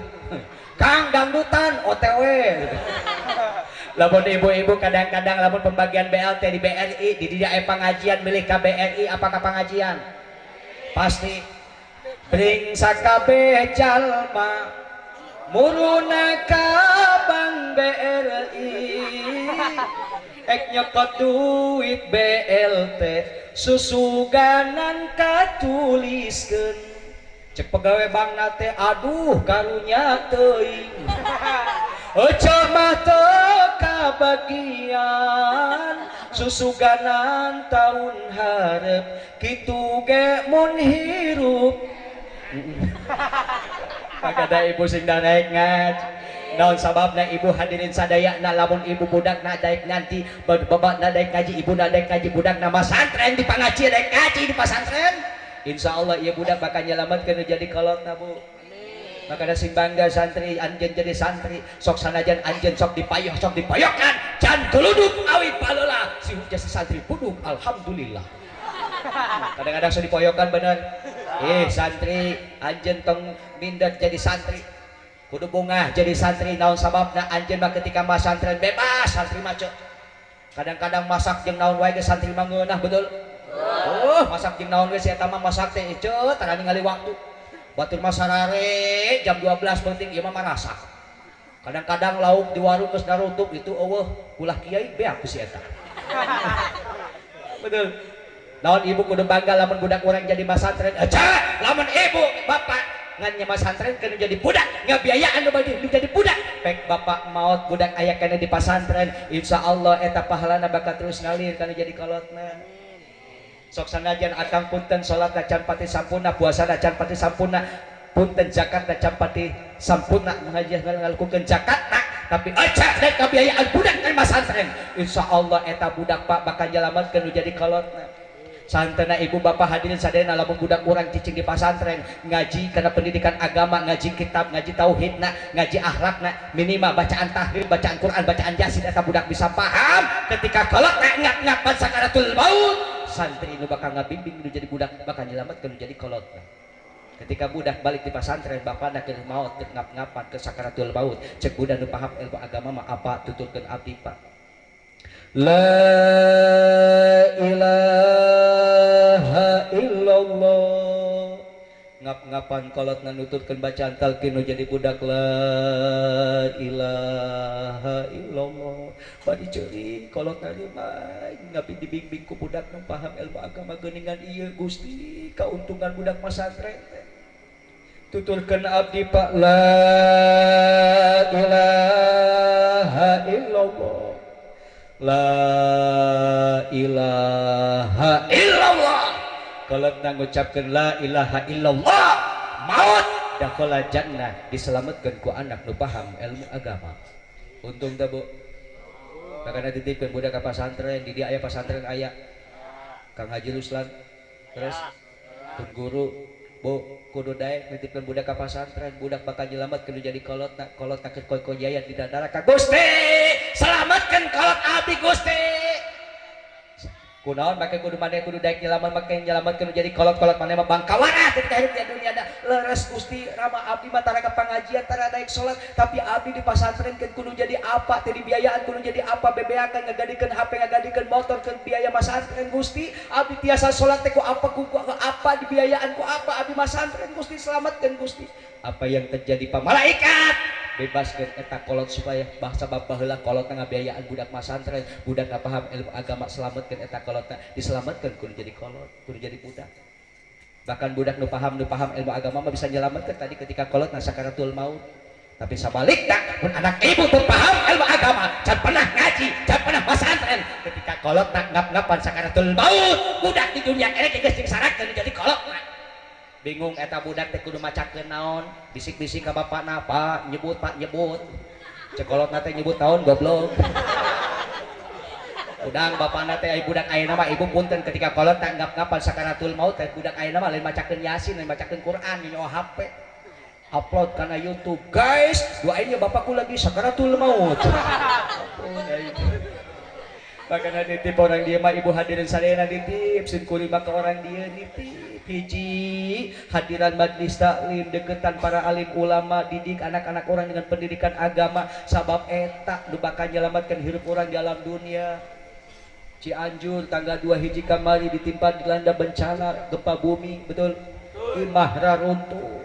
"Kang, dangdutan, OTW." Lamun ibu-ibu kadang-kadang lamun pembagian BLT di BRI di dia pengajian, milih ke BRI apa ke pengajian? Pasti bring sakabeh jalma muruna ka Bank BRI, ek nyokot duit BLT, susuganan katuliskeun. Cek pegawai bank teh, "Aduh, karunya teuing, Ece mah teu kabagian, susuganan tahun hareup." Kitu ge mun hirup. Maka ibu sing daek ngaji. Naon sababna, ibu hadirin sadaya? Na lamun ibu budak na daek nanti bapak na daek ngaji, ibu na daek ngaji, budak na masantren di pangaji, daek ngaji di pasantren, insya Allah ieu budak bakal nyelametkeun jadi kolot na, Bu. Maka sing bangga santri, anjeun jadi santri. Sok sanajan anjeun sok dipayoh, sok dipayokan, can geluduk awi paleula si jadi santri buduk, alhamdulillah. Kadang-kadang sok dipoyokan, bener. Eh, santri, anjeun tong minder jadi santri, kudu bungah jadi santri. Naon sababna? Anjeun mah ketika masantren bebas. Santri mah kadang-kadang masak jeung naon wae ge santri mah ngeunah, betul? Oh, masak jeung naon ge si eta mah, masak teh ece tara ningali waktu. Batur mah sarare jam 12 penting ieu mah marasak. Kadang-kadang lauk di warung geus narutup itu eueuh, ulah kiai beak ku si eta, betul? Naon ibu kudu bangga lamun budak urang jadi masantren. Aja lamun ibu bapak ngan masantren kudu jadi budak, ngabiayaan nu bagi jadi budak, pek bapak maot budak aya keneh di pasantren, insya Allah eta pahalana bakal terus ngalir kana jadi kolotna. Sok sanajan akang punten salat can pati sampurna, puasa can pati sampurna, punten zakat can pati sampurna, ngaji ngalakukeun zakat, tapi aja rek kabiayaan budak kan masantren, insya Allah eta budak, Pak, bakal nyelametkeun nu jadi kolotna. Santena ibu bapak hadirin sadayana, lamun budak urang cicing di pasantren ngaji karena pendidikan agama, ngaji kitab, ngaji tauhidna, ngaji akhlakna, minimal bacaan tahlil, bacaan Quran, bacaan Yasin, eta budak bisa paham. Ketika kolotna ngap-ngapan sakaratul maut, santri nu bakal ngabimbing nu jadi budak, bakal nyelametkeun nu jadi kolotna. Ketika budak balik di pasantren, bapakna keur maut, keur ngap-ngapan ke sakaratul maut, cek budak nu paham ilmu agama mah, "Apa tuturkeun abdi, Pak?" La ilaha illallah. Ngap-ngapan kolot nuturkeun bacaan talqin nu jadi budak, la ilaha illallah, bari ceurik kolot mah ngapi dibimbing ku budak nu paham ilmu agama. Geuningan ieu Gusti, kauntungan budak masantren teh. "Tuturkeun abdi, Pak." La ilaha illallah, la ilaha illallah. Kalau ngucapkeun la ilaha illallah, maut dakhala jannah, diselamatkan ku anak nu paham ilmu agama. Untung teh, Bu. Makanya titipkeun budak ka pasantren. Di dia aya pasantren, aya Kang Haji Ruslan, terus pun guru. Bu, kudu daek nitipkeun budak ka pasantren. Budak bakal nyelametkeun jadi kolotna. Kolotna keur koy-koy di neraka, "Gusti, selamatkan kolot abdi, Gusti." Kunaon make kudu maneh kudu daek nyelamat, make nyelamatkeun jadi kolot-kolot maneh mah bangkawara ketika hidup di dunia da. "Leres Gusti Rama, abdi mah tara ka pangajian, tara daek salat, tapi abdi di pasantren kan kudu jadi apa teh, dibiayaan kudu jadi apa, bebeakan ngagadikeun HP, ngagadikeun motor ke biaya masantren. Gusti, abdi tiasa salat teh ku apa, ku apa, dibiayaan ku apa abdi masantren. Gusti, selamatkeun, Gusti." Apa yang terjadi, Pak? Malaikat bebaskan eta kolot supaya bahasa baheula kolot ngabiayaan budak masantren, budak nggak paham ilmu agama, selamatkan eta kolotna, diselamatkan kudu jadi kolot, kudu jadi budak. Bahkan budak nu paham ilmu agama mah bisa nyelamatkan tadi ketika kolot sakaratul maut. Tapi sabalikna mun anak ibu teu paham ilmu agama, can pernah ngaji, can pernah masantren, ketika kolot ngap-ngapan sakaratul maut, budak di dunia ini geus dingsarakeun jadi kolot. Bingung eta budak teh kudu macakeun naon, bisik-bisik ka bapakna, "Pak, nyebut, Pak, nyebut." Cek kolotna teh, "Nyebut naon, goblok?" Udang bapakna teh. Budak ayeuna mah, ibu punten, ketika kolot tak ngap-ngapan sakaratul maut teh, budak ayeuna mah lain macakeun Yasin, lain macakeun Quran, nyawa HP upload karena YouTube, "Guys, doainnya, bapakku lagi sakaratul maut." Makanya nitip orang dia mah, ibu hadirin sadayana, nitip sin kuring mah ke orang dia, nitip. Hiji hadiran majlis taklim, deketan para alim ulama, didik anak-anak orang dengan pendidikan agama, sabab eta nu bakal nyelamatkan hirup orang di alam dunia. Cianjur tanggal 2 hiji kamari ditimpa dilanda bencana gempa bumi, betul? Imah raruntuh,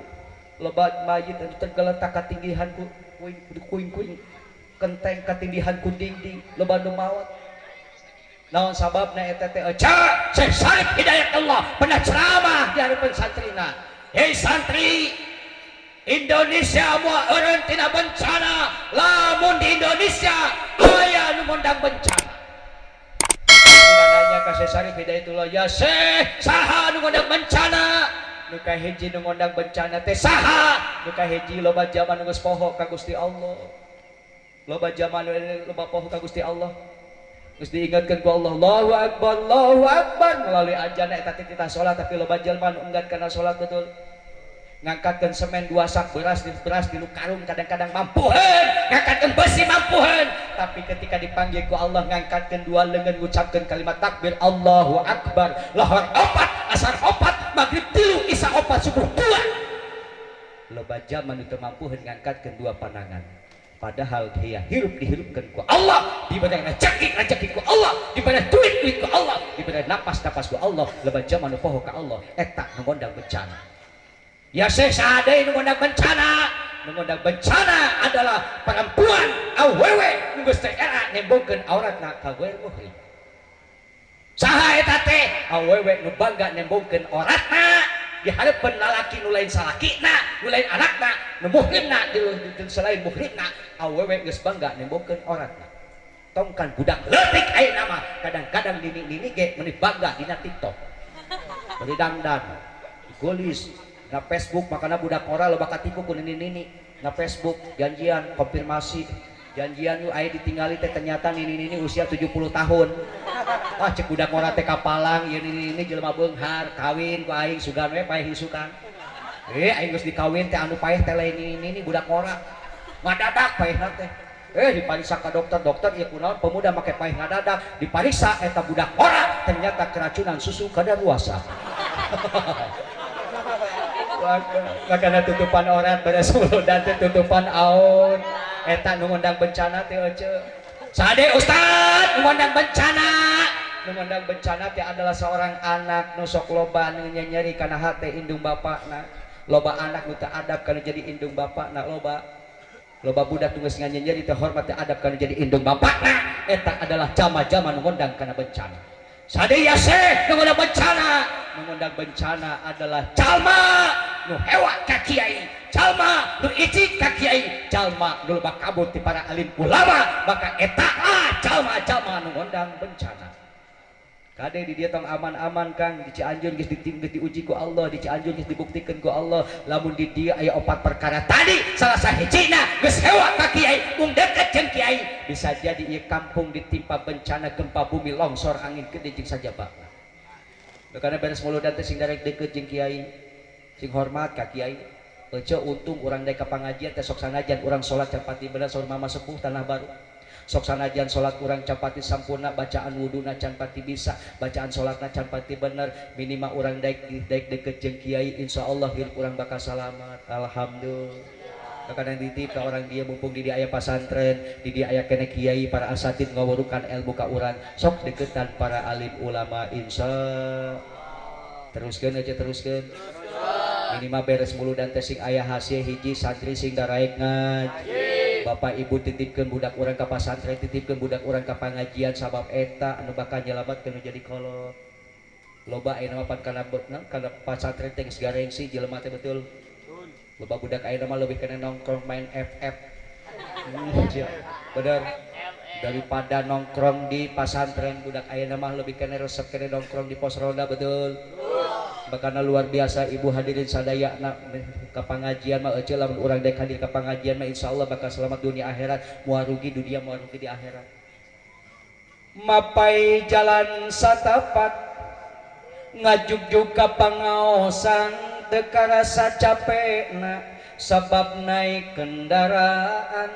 lebat mayit anu tergeletak katinggihan ku kuing-kuing kenteng, katindihan ku dinding, loba nu maot. Naon sababna eta teh? Eca Syekh Syarif Hidayatullah pernah ceramah di hadapan santrina, "Hei santri Indonesia, moal eureun tina bencana lamun di Indonesia aya nu ngundang bencana." Santrina nanya ka Syekh Syarif Hidayatullah, "Ya Syekh, saha nu ngundang bencana?" Nu kahiji, nu ngundang bencana teh saha? Nu kahiji, loba jalma nu geus poho ka Gusti Allah. Loba jalma nu loba poho ka Gusti Allah. Geus diingatkeun ku Allah, Allahu Akbar, Allahu Akbar, melalui azan eta teh titah salat, tapi loba jalma nu enggan kana salat, betul? Ngangkatkeun semen 2 sak beras di beras di karung kadang-kadang mampuheun, ngangkatkeun besi mampuheun, tapi ketika dipanggil ku Allah ngangkatkeun dua lengan, ngucapkeun kalimat takbir Allahu Akbar, lohor 4, asar 4, maghrib 3, isya 4, subuh 2, loba jalma nu teu mampuheun ngangkatkeun dua panangan. Padahal dia hirup dihirupkan ku Allah, diberi rezeki rezeki ku Allah, diberi duit duit ku Allah, diberi napas napas ku Allah, loba jalma nu poho ka Allah. Eta nu ngondang bencana. Ya Syekh, saha deui nu ngondang bencana? Nu ngondang bencana adalah perempuan awewe nu geus teu era nembongkeun auratna ka ghair muhrim. Saha eta teh? Awewe nu bangga nembongkeun auratna di hareupeun lalaki nu lain salakina, nu lain anakna, nu muhrimna, di selain muhrimna, awewe geus bangga nembongkeun auratna. Tongkan budak leutik ayeuna mah, kadang-kadang nini-nini ge meuni bangga dina TikTok. Bari dangdan, golis, na Facebook, makana budak ora loba katipu ku nini-nini. Na Facebook janjian konfirmasi, janjian yuk, aya ditinggali teh ternyata nini-nini usia 70 tahun. Wah, cek budak ora teh kapalang ieu nini-nini jelema beunghar, kawin ku aing sugan we paeh isukan. Aing geus dikawin teh anu paeh teh lain nini-nini, budak ora. Ngadadak paehna teh. Dipariksa ka dokter, dokter ieu kunaon pemuda make paeh ngadadak, dipariksa eta budak ora ternyata keracunan susu kadaluarsa. Makana tutupan orat beres muludan teh tutupan aon. Eta nu ngundang bencana teh ece. Sade ustad nu ngundang bencana? Nu ngundang bencana teh adalah seorang anak nu sok loba nu nyeri kana hate indung bapakna. Loba anak nu teu adab kana jadi indung bapakna, loba. Loba budak nu geus nganyenyeri teu hormat teu adab kana jadi indung bapakna. Eta adalah jama-jama nu ngundang kana bencana. Sade ya Syekh nu ngundang bencana? Nu ngundang bencana adalah jalma nu hewa ka kiai, jalma nu icik ka kiai, jalma nu loba kabut ti para alim ulama, maka eta lah jalma-jalma nu ngundang bencana. Kade di dia tong aman-aman Kang, di Cianjur geus geus diuji ku Allah, di Cianjur geus dibuktikan ku Allah, lamun di dia aya 4 perkara tadi, salah sahijina geus hewa ka kiai, mung deket jeung kiai, bisa jadi ieu kampung ditimpa bencana gempa bumi, longsor, angin gede jeung sajabana. Karena beres muludan teh sing darek deket jeung kiai, sing hormat ka kiai. Ece untung urang daek ka pangajian teh sok sanajan urang salat capati bener saur mama sepuh tanah baru. Sok sanajan salat urang capati sampurna, bacaan wuduna can pati bisa, bacaan salatna can pati bener, minimal urang daek daek deket jeung kiai, insyaallah hirup urang bakal salamat. Alhamdulillah. Kadang dititip ka orang dia, mumpung di dia aya pasantren, di dia aya kene kiai, para asatid ngawurukan ilmu ka urang, sok deketan para alim ulama, insya. Teruskeun aja, teruskeun. Minimal beres muludan teh sing aya hasil hiji, santri sing daraek ngaji. Bapak ibu titipkeun budak urang ka pasantren, titipkeun budak urang ka pangajian, sabab eta anu bakal nyelamatkeun nu jadi kolot. Loba ayeuna mah pan kana pasantren teh geus garengsi jelema teh, betul? Loba budak ayeuna mah leuwih kana nongkrong main FF. Bener. Daripada nongkrong di pasantren, budak ayeuna mah lebih kena resep kena nongkrong di pos ronda, betul? Makana luar biasa ibu hadirin sadaya na ka pangajian mah ece, lamun urang dek hadir ka pangajian mah insyaallah bakal selamat dunia akhirat, moal rugi dunia moal rugi di akhirat. Mapai jalan satapak ngajugjug ka pangaosan teu karasa capekna sabab naik kendaraan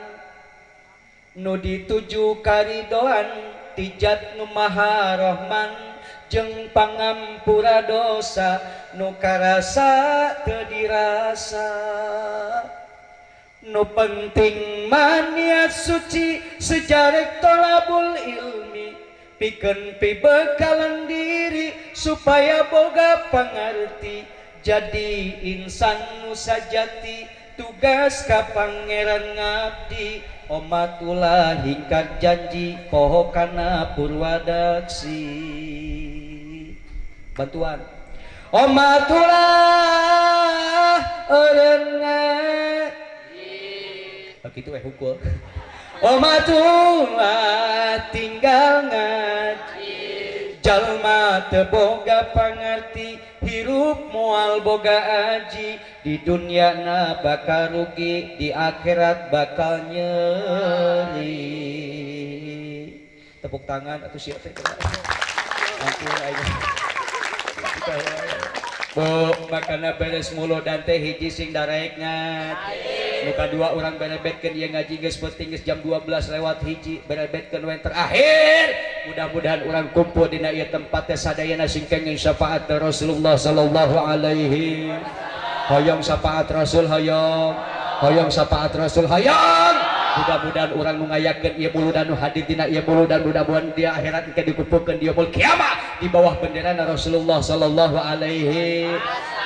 nu dituju karidoan ti Zat nu Maha Rahman. jeung pangampura dosa nu karasa teu dirasa. Nu penting mah niat suci sejarek tolabul ilmi pikeun pibekalan diri supaya boga pangarti jadi insan nu sajati tugas ka pangeran ngabdi omat ulah hingkar janji poho kana purwadaksi. Bantuan omat ulah eureun begitu hukul omat ulah tinggal ngaji jalma teu boga pangarti hirup moal boga aji di dunia na bakal rugi di akhirat bakal nyeri. Tepuk tangan atau siapa ampun aing. Bu makana beres muludan teh hiji sing daraek ngat nu kadua urang berebetkeun ieu ngaji geus penting geus jam 12:01 berebetkeun we terakhir. Mudah-mudahan urang kumpul dina ieu tempat teh sadayana sing kenging syafaat Rasulullah sallallahu alaihi. Hoyong syafaat Rasul hoyong, hoyong syafaat Rasul hoyong. Mudah-mudahan urang nu ngayakeun ieu muludan nu hadir dina ieu muludan mudah-mudahan di akhirat engke dikumpulkeun di yaumul kiamah di bawah bendera Rasulullah sallallahu alaihi.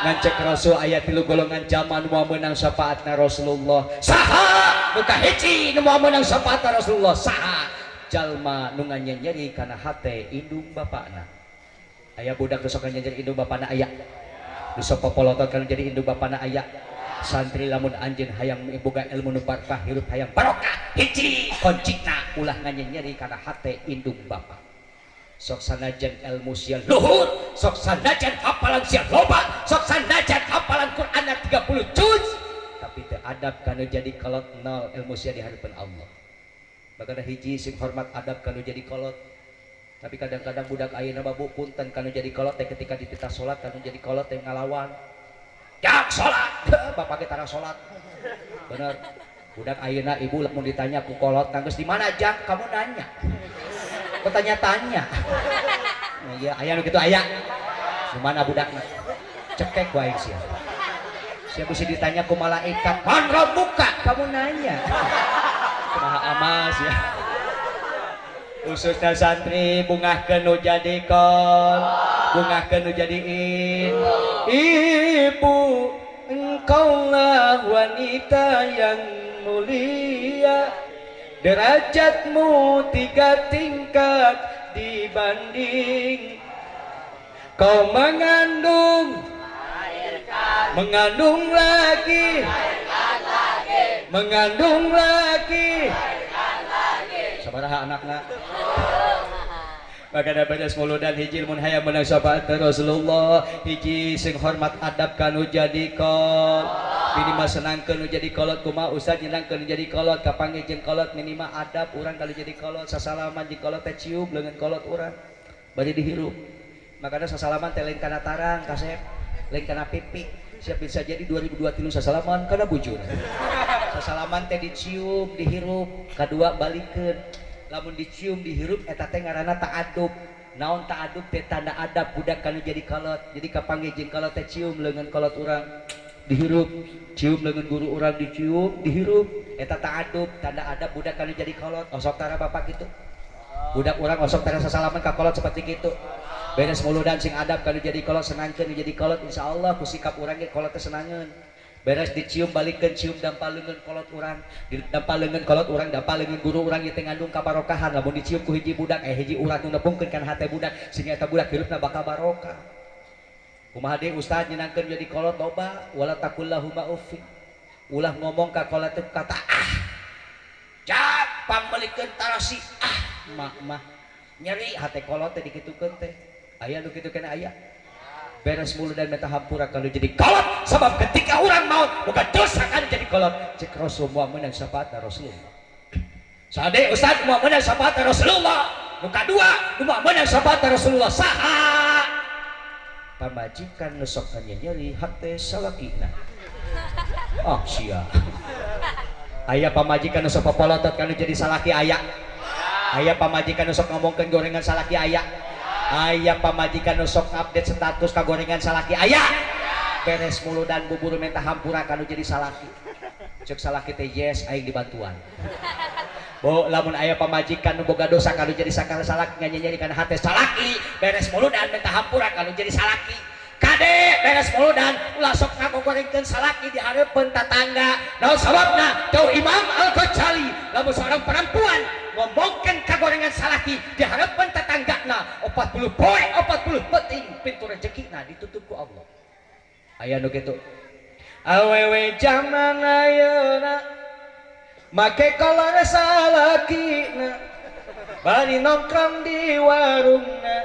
Ngancek Rasul aya 3 golongan jalma nu moal meunang syafaatna Rasulullah. Saha nu kahiji nu moal meunang syafaatna Rasulullah? Saha? Jalma nu nganyenyeri kana hate indung bapana. Aya budak nu sok nganyenyeri indung bapana aya. Nu sok popolotot kana jadi indung bapana aya. Santri lamun anjeun hayang boga ilmu nu barokah hirup hayang barokah hiji kuncina ulah nganyenyeri kana hate indung bapa. Sok sanajan ilmu sia luhur, sok sanajan hafalan sia loba, sok sanajan hafalan Qur'anna 30 juz, tapi teu adab kana jadi kolot nol ilmu sia di hareupeun Allah. Bagana hiji sing hormat adab kana jadi kolot. Tapi kadang-kadang budak ayeuna mah bu punten kana jadi kolot teh ketika dititah salat kana jadi kolot teh ngalawan. Jak salat, bapak ge tara salat. Bener. Budak ayeuna ibu lamun ditanya ku kolot geus di mana jak kamu nanya. Kok tanya-tanya. Nah, iya aya nu kitu aya. Di mana budakna? Cekek wae sia. Sia bisi ditanya ku malaikat, "Man rabbuka?" Kamu nanya. Kumaha amas ya. Khususnya santri bungahkeun nu jadi kol, bungahkeun nu jadi in. Ibu, engkaulah wanita yang mulia, derajatmu 3 tingkat dibanding kau mengandung, mengandung lagi, mengandung lagi. Sabaraha anakna? Maka beres muludan hiji mun hayang meunang syafaat Rasulullah hiji sing hormat adab kanu jadi kolot minimal senangkeun nu jadi kolot kumaha ustaz nyenangkeun nu jadi kolot kapanggih jeung kolot minimal adab urang kalau jadi kolot sasalaman jeung kolot teh cium leungeun kolot urang bari dihirup. Makana sasalaman teh lain kana tarang kasep lain kana pipi siap bisa jadi 2023 sasalaman kana bujur. Sasalaman teh dicium dihirup kadua balikeun. Lamun dicium dihirup eta teh ngaranna ta'adub. Naon ta'adub teh tanda adab budak kanu jadi kolot. Jadi kapanggih jeung kolot teh cium leungeun kolot urang dihirup, cium leungeun guru urang dicium dihirup eta ta'adub tanda adab budak kanu jadi kolot. Osok tara bapak kitu. Budak urang osok tara sasalaman ka kolot seperti kitu. Beres muludan sing adab kanu jadi kolot senangkeun jadi kolot insyaallah ku sikap urang ge kolot teh senangeun. Beres dicium balikeun cium dampal leungeun kolot urang, dampal leungeun kolot urang, dampal leungeun guru urang ieu teh ngandung kabarokahan. Lamun dicium ku hiji budak hiji urat nu nepungkeun kana hate budak sehingga eta budak hirupna bakal barokah. Kumaha deui ustaz nyenangkeun jadi kolot loba wala takullahuma uffin. Ulah ngomong ka kolot teh kata ah. Jak pangmeulikeun tarasi ah mak mah. Nyeri hate kolot teh dikitukeun teh. Aya nu kitu keneh aya. Beres muludan minta hampura kalau jadi kolot sebab ketika orang maut bukan dosa kan jadi kolot. Cek Rasul moal meunang syafaat Rasulullah. Sade ustaz moal meunang syafaat Rasulullah. Nu kadua nu moal meunang syafaat Rasulullah saha? Pamajikan nu sok nyeri hate salakina. Oh sia. Aya pamajikan nu sok popolotot kanu jadi salaki aya. Aya pamajikan nu sok ngomongkeun gorengan salaki aya. Aya pamajikan nu sok update status kagorengan salaki aya. Beres muludan bubur minta hampura kanu jadi salaki. Cek salaki teh yes aing dibantuan. Bo lamun aya pamajikan nu boga dosa kanu jadi sakala salaki nyanyi kana hate salaki, beres muludan minta hampura kanu jadi salaki. Kade beres muludan ulah sok ngagogorengkeun salaki di hareupeun tatangga. Naon sababna? Jauh Imam Al-Ghazali, lamun seorang perempuan ngomongkeun kagorengan salaki di hareupeun tatanggana 40 poe 40 peuting pintu rezekina ditutup ku Allah. Aya nu kitu. Awewe jaman ayeuna make kolor salakina bari nongkrong di warungna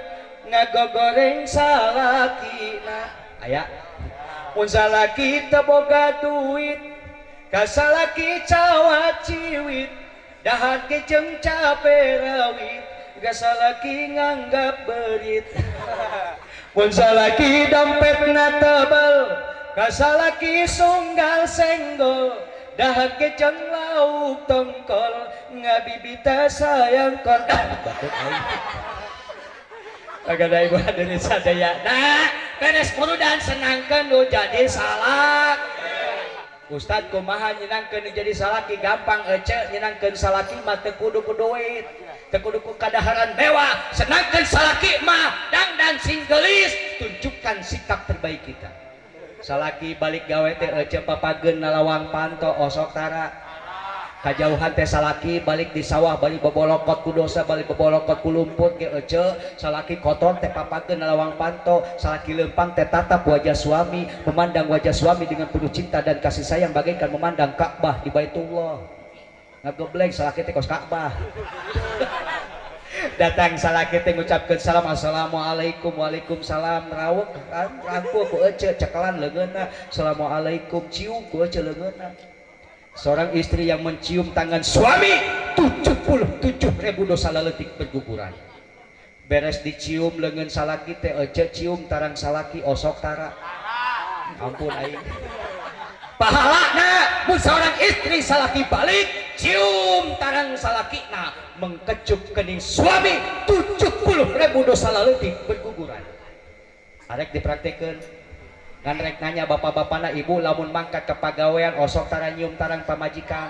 ngagogoreng salakina. Aya mun salaki teu boga duit ka salaki cawat ciwit dahar ge jeung cabe rawit ga salaki nganggap berit. Mun salaki dompetna tebel ka salaki sunggal senggol dahar ge jeung lauk tongkol ngabibita sayang kon. Batuk aing. Agak ibu hadirin sadaya. Nah, beres muludan senangkeun nu jadi salak. Ustad kumaha nyenangkeun nu jadi salaki? Gampang ece, nyenangkeun salaki mah teu kudu ku duit, teu kudu ku kadaharan mewah. Senangkeun salaki mah dangdan sing geulis, tunjukkan sikap terbaik kita. Salaki balik gawe teh ece papageun nalawang panto osok tara. Kajauhan teh salaki balik di sawah balik bobolokot ku dosa balik bobolokot ku lumpur ke ece salaki kotor teh papageun nalawang panto. Salaki lempang teh tatap wajah suami, memandang wajah suami dengan penuh cinta dan kasih sayang bagaikan memandang Ka'bah di Baitullah. Ngagebleng salaki teh kos Ka'bah. Datang salaki teh ngucapkeun salam assalamualaikum waalaikumsalam rawek rangkul ku ece cekelan leungeunna assalamualaikum cium ku ece leungeunna. Seorang istri yang mencium tangan suami 77.000 dosa leletik berguguran. Beres dicium leungeun salaki teh ece cium tarang salaki osok tara. Ampun aing. Pahalana mun seorang istri salaki balik cium tarang salakina mengkecup kening suami 70.000 dosa leletik berguguran. Arek dipraktekeun. Ngan rek nanya bapak-bapana ibu lamun mangkat ke pagawean osok tara nyium tarang pamajikan.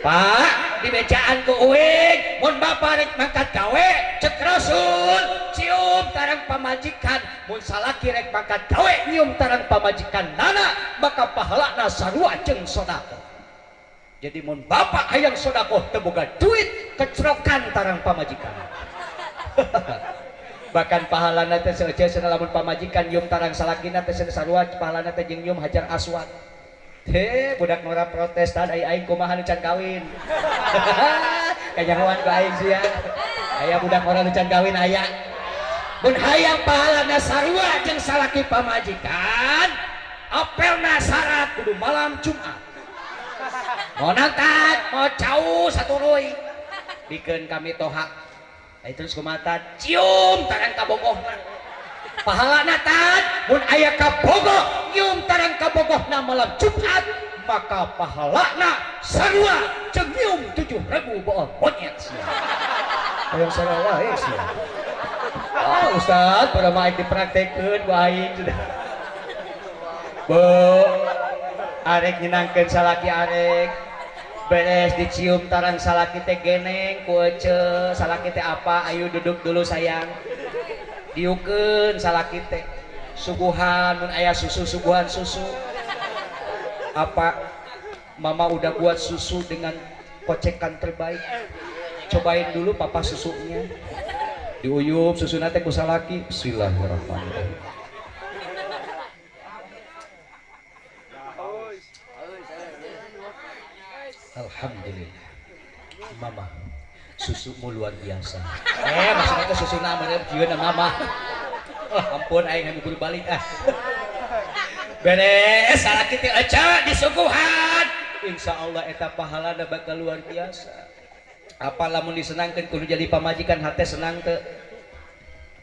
Pak dibecaan ku uing mun bapak rek mangkat gawe cek Rasul cium tarang pamajikan, mun salaki rek mangkat gawe nyium tarang pamajikan nana maka pahalana sarua jeung sedekah. Jadi mun bapak hayang sedekah teu boga duit kecrokan tarang pamajikan. Bahkan pahalana teh seeuceun cenah lamun pamajikan nyium tarang salakina teh cenah sarua pahalana teh jeung nyium hajar aswad. He budak ngora protestan ai aing kumaha nu can kawin. Kanyahoan ku aing sia. Aya budak ngora nu can kawin aya. Mun hayang pahalana sarua jeung salaki pamajikan, apelna syarat kudu malam Jumat. Mau nangkat, mau cau saturuy. Bikeun kami toha. Ai terus kumaha cium tarang kabogohna. Pahalana tad mun aya kabogoh nyium tarang kabogohna malam Jumat maka pahalana sarua jeung nyium 7.000 bool monyet sia. Hayang sarua wae sia. Oh Ustaz, pada mah aing dipraktekeun ku aing sudah. Bu, arek nyenangkeun salaki arek. Beres dicium tarang salaki teh geneng ku ece salaki teh apa ayo duduk dulu sayang. Diukeun salaki teh suguhan mun aya susu suguhan susu. Apa mama udah buat susu dengan kocekan terbaik, cobain dulu papa susunya. Diuyup susuna teh ku salaki. Bismillahirrahmanirrahim. Alhamdulillah mama susumu luar biasa. Maksudnya teh susuna meureun jieun mama. Oh, ampun aing hayang buru balik ah. Beres salaki teh ece disuguhan. Insyaallah eta pahalana bakal luar biasa. Apa lamun disenangkeun kudu jadi pamajikan hate senang teu?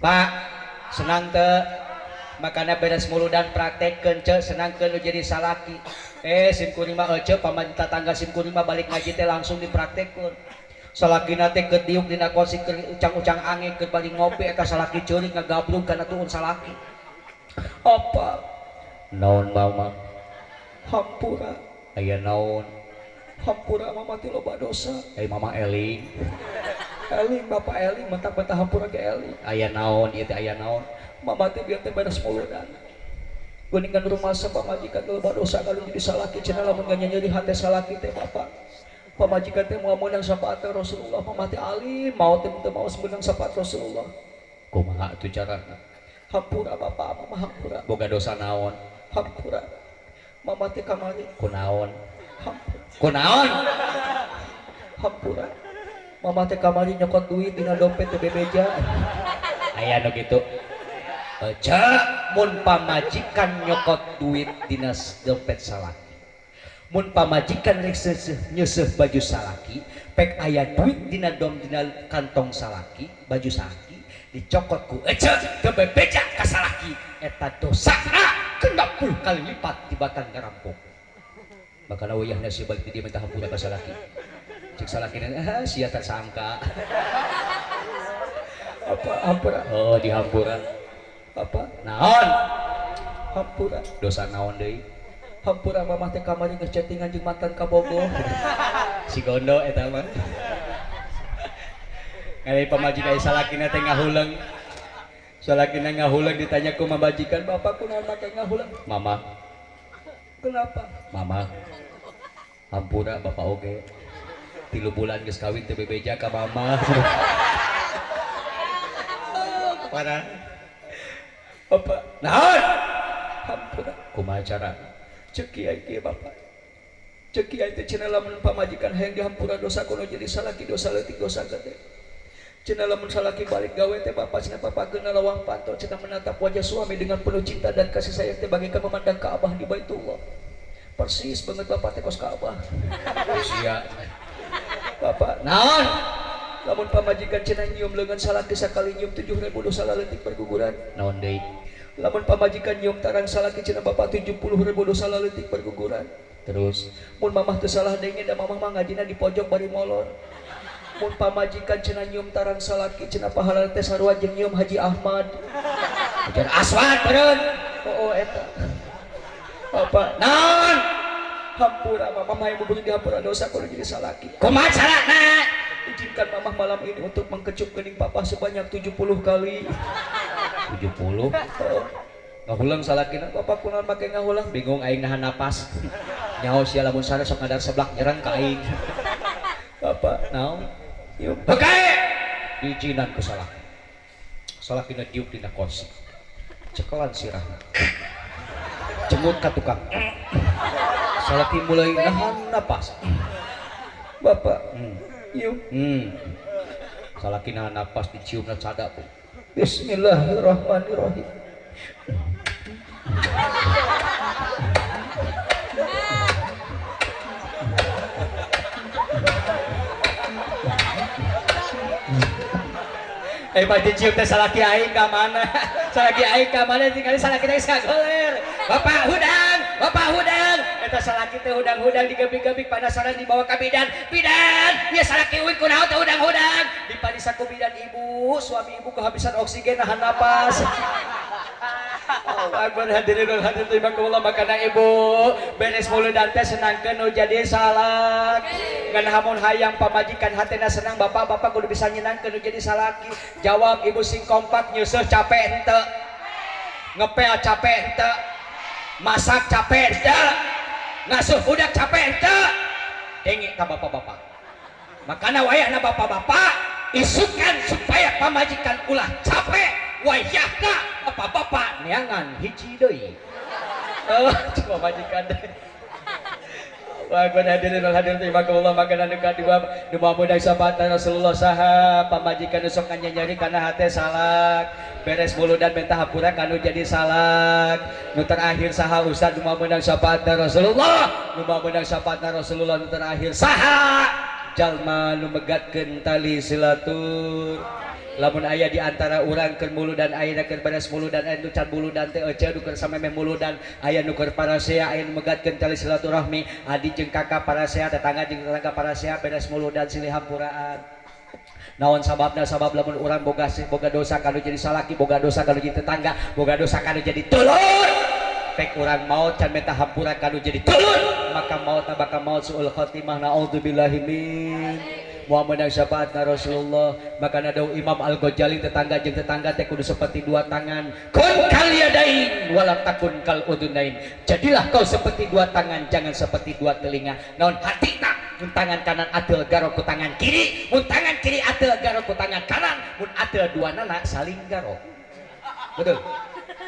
Pak, senang teu? Makana beres muludan praktekkeun ce senangkeun nu jadi salaki. Sim kuring mah ece pamajikan tetangga sim kuring mah balik ngaji teh langsung dipraktekkeun. Salakina teh keur diuk dina kursi keur ucang-ucang angin keur bari ngopi eta salaki ceurik ngagablug kana tuun salaki. Apa? Naon mama? Hampura. Aya naon? Hampura mama teh loba dosa. Ai mama eling. Eling bapak eling mentah-mentah hampura ge eling. Aya naon ieu teh aya naon? Mama teh bieu teh beres muludan. Geuningan rumasa pamajikan loba dosa kalau jadi salaki cenah lamun nganyeri hate salaki teh bapak. Pamajikan teh moal meunang syafaat Rasulullah, mama teh alim, mau teh teu mau meunang syafaat Rasulullah. Kumaha atuh carana? Hampura bapak, mama hampura. Boga dosa naon? Hampura. Mama teh kamari kunaon? Hampura. Kunaon? Hampura. Mama teh kamari nyokot duit dina dompet teh bebeja. Aya nu kitu. Eca mun pamajikan nyokot duit dina dompet salaki. Mun pamajikan rek nyeuseuh baju salaki, pek aya duit dina dom dina kantong salaki, baju salaki dicokot ku ece teu bebeja ka salaki, eta dosana 60 kali lipat tibatan ngarampok. Makana wayahna sia balik di dieu minta hampura ka salaki. Cek salakina, ah sia tersangka. Apa hampura? Oh dihampura. Apa? Naon? Hampura. Dosa naon deui? Hampura mamah teh kamari geus chattingan jeung mantan kabogoh. Si gondo eta mah. Ngali pamajikan salakina teh ngahuleung. Salakina ngahuleung ditanya ku pamajikan, "Bapak kunaon make ngahuleung?" Mama. Kenapa? Mama. Hampura bapak oge. 3 bulan geus kawin teu bebeja ka mama. Parah. Bapak, naon? Hampura. Kumaha carana? Cek kiai kieu bapak. Cek kiai teh cenah lamun pamajikan hayang dihampura dosa kono jadi salaki dosa leutik dosa gede. Cenah lamun salaki balik gawe teh bapak cenah papageuna lawang panto cenah menatap wajah suami dengan penuh cinta dan kasih sayang teh bagaikan memandang Ka'bah di Baitullah. Persis banget bapak teh kos Ka'bah. Sia. Bapak, naon? Lamun pamajikan cenah nyium leungeun salaki sakali nyium 7.000 dosa leutik berguguran. Naon deui? Lamun pamajikan nyium tarang salaki cenah bapak 70.000 dosa leutik berguguran. Terus mun mamah teu salah denge da mamah mah ngajina di pojok bari molor. Mun pamajikan cenah nyium tarang salaki cenah pahala teh sarua jeung nyium Haji Ahmad. Hajar Aswad beureun. Oh eta. Bapak, naon? Hampura mamah mah yang dihampura dosa kudu jadi salaki. Kumaha carana? Izinkan mamah malam ini untuk mengkecup kening papa sebanyak 70 kali. 70? Oh. Ngahulang salakina, bapak kunaon make ngahulang? Bingung aing nahan napas. Nyaho sia lamun sare sok ngadar seblak nyerang ka aing. Bapak, naon? Yuk. Oke. Diizinan ku salaki. Salakina diuk dina kursi. Cekelan sirahna. Cengut ka tukang. Salaki mulai nahan napas. Bapak, yuk. Salaki nahan napas diciumna cada tuh. Bismillahirrahmanirrahim. Pak dicium teh salaki aing ka mana? Salaki aing ka mana tinggal salaki teh sagoler. Bapak hudang, bapak hudang. Eta salaki teh hudang-hudang digebik-gebik panasaran dibawa ka bidan. Bidan, ieu salaki uing kunaon teh hudang-hudang. Dipariksa ku bidan ibu, suami ibu kehabisan oksigen nahan napas. Allahu Akbar hadirin wal hadirat rahimakumullah makana ibu beres muludan teh senangkeun nu jadi salak. Ngan hamun hayang pamajikan hatena senang bapak-bapak kudu bisa nyenangkeun nu jadi salaki. Jawab ibu sing kompak nyeuseut capek henteu. Ngepel capek henteu. Masak capek henteu. Ngasuh budak capek henteu. Denge ka bapak-bapak. Makana wayahna bapak-bapak isukan supaya pamajikan ulah capek. Wayahna bapak-bapak neangan hiji deui. Oh, cuma majikan deui. Wa hadirin wal hadirat rahimakumullah makana nu kadua nu mamudah syafaat Rasulullah saha pamajikan nu sok nyanyari kana hate salak beres muludan minta hampura kanu jadi salak nu terakhir saha ustaz nu mamudah syafaat Rasulullah nu mamudah syafaat Rasulullah nu terakhir saha jalma nu megatkeun tali silatur. Lamun aya di antara urang keur muludan, aya keur beres muludan, aya nu can muludan teh ece nu keur samemeh muludan, aya nu keur parasea, aya nu megatkeun tali silaturahmi, adi jeung kakak parasea, tetangga jeung tetangga parasea, beres muludan silih hampuraan. Naon sababna? Sabab lamun urang boga boga dosa kanu jadi salaki, boga dosa kanu jadi tetangga, boga dosa kanu jadi dulur, pek urang maot can minta hampura kanu jadi dulur, maka maot bakal maot suul khotimah. Naudzubillahi min. Moal meunang syafaatna Rasulullah. Maka dawuh Imam Al-Ghazali, tetangga jeung tetangga teh kudu seperti dua tangan. Kun kal yadain wala takun kal udunain. Jadilah kau seperti dua tangan, jangan seperti dua telinga. Naon hartina? Mun tangan kanan ateul, garo ku tangan kiri. Mun tangan kiri ateul, garo ku tangan kanan. Mun ateul dua nana, saling garo. Betul.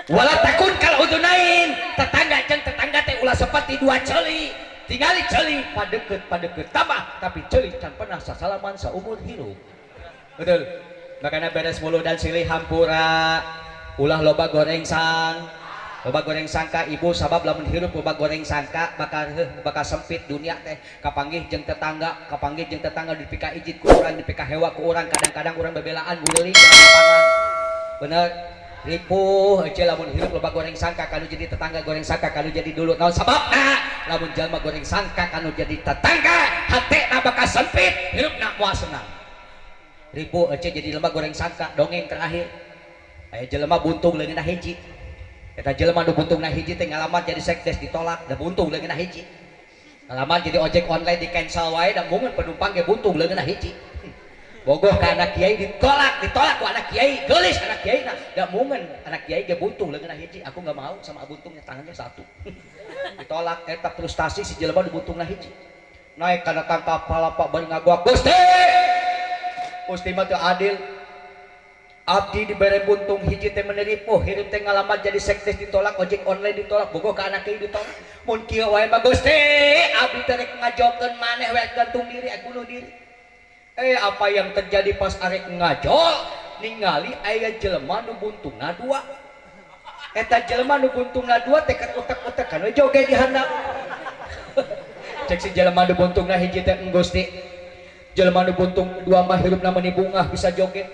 Wala takun kal udunain. Tetangga jeung tetangga teh ulah seperti dua ceuli. Tingali ceuli padeket padeket tambah, tapi ceuli can pernah sasalaman saumur hirup. Betul. Makanya beres muludan silih hampura, ulah loba goreng sang loba goreng sangka, ibu. Sabab lamun hirup loba goreng sangka, bakal heuh, bakal sempit dunia teh. Kapanggih jeung tetangga, kapanggih jeung tetangga dipika ijid ku urang, dipika hewa ku urang, kadang-kadang urang bebelaan guling lapangan. Bener. Ripuh ece lamun hirup loba goreng sangka kanu jadi tetangga, goreng sangka kanu jadi dulur. Naon sababna? Lamun jalma goreng sangka kanu jadi tetangga, hatena bakal sempit, hirupna moal senang. Ripuh ece jadi jelema goreng sangka. Dongeng terakhir, aya jelema buntung leungeunna hiji. Eta jelema nu buntungna hiji teh ngalamar jadi sekdes ditolak, da buntung leungeunna hiji. Ngalamar jadi ojek online di cancel wae, da mungkin penumpang ge buntung leungeunna hiji. Bogoh ka anak kiai ditolak, ditolak ku anak kiai, geulis anak kiai. Nah, da mungkin anak kiai ge buntung leungeunna hiji. Aku nggak mau sama buntungnya, tangannya satu. Ditolak eta, frustasi si jelema nu buntungna hiji. Naik kana tangkap palapa bari ngaguak, "Gusti, Gusti mah teu adil. Abdi dibere buntung hiji teh meuni ripuh hirup teh. Ngalamar jadi sekdes ditolak, ojek online ditolak, bogoh ka anak kiai ditolak. Mun kieu wae mah, Gusti, abdi teh rek ngajolkeun maneh we, gantung diri, bunuh diri." Eh, apa yang terjadi? Pas arek ngajol, ningali aya jelema nu buntungna dua. Eta jelema nu buntungna dua teh kan utek-utekan we joget di handap. Cek si jelema nu buntungna hiji teh, "Gusti, jelema nu buntung dua mah hirupna meuni bungah, bisa joget.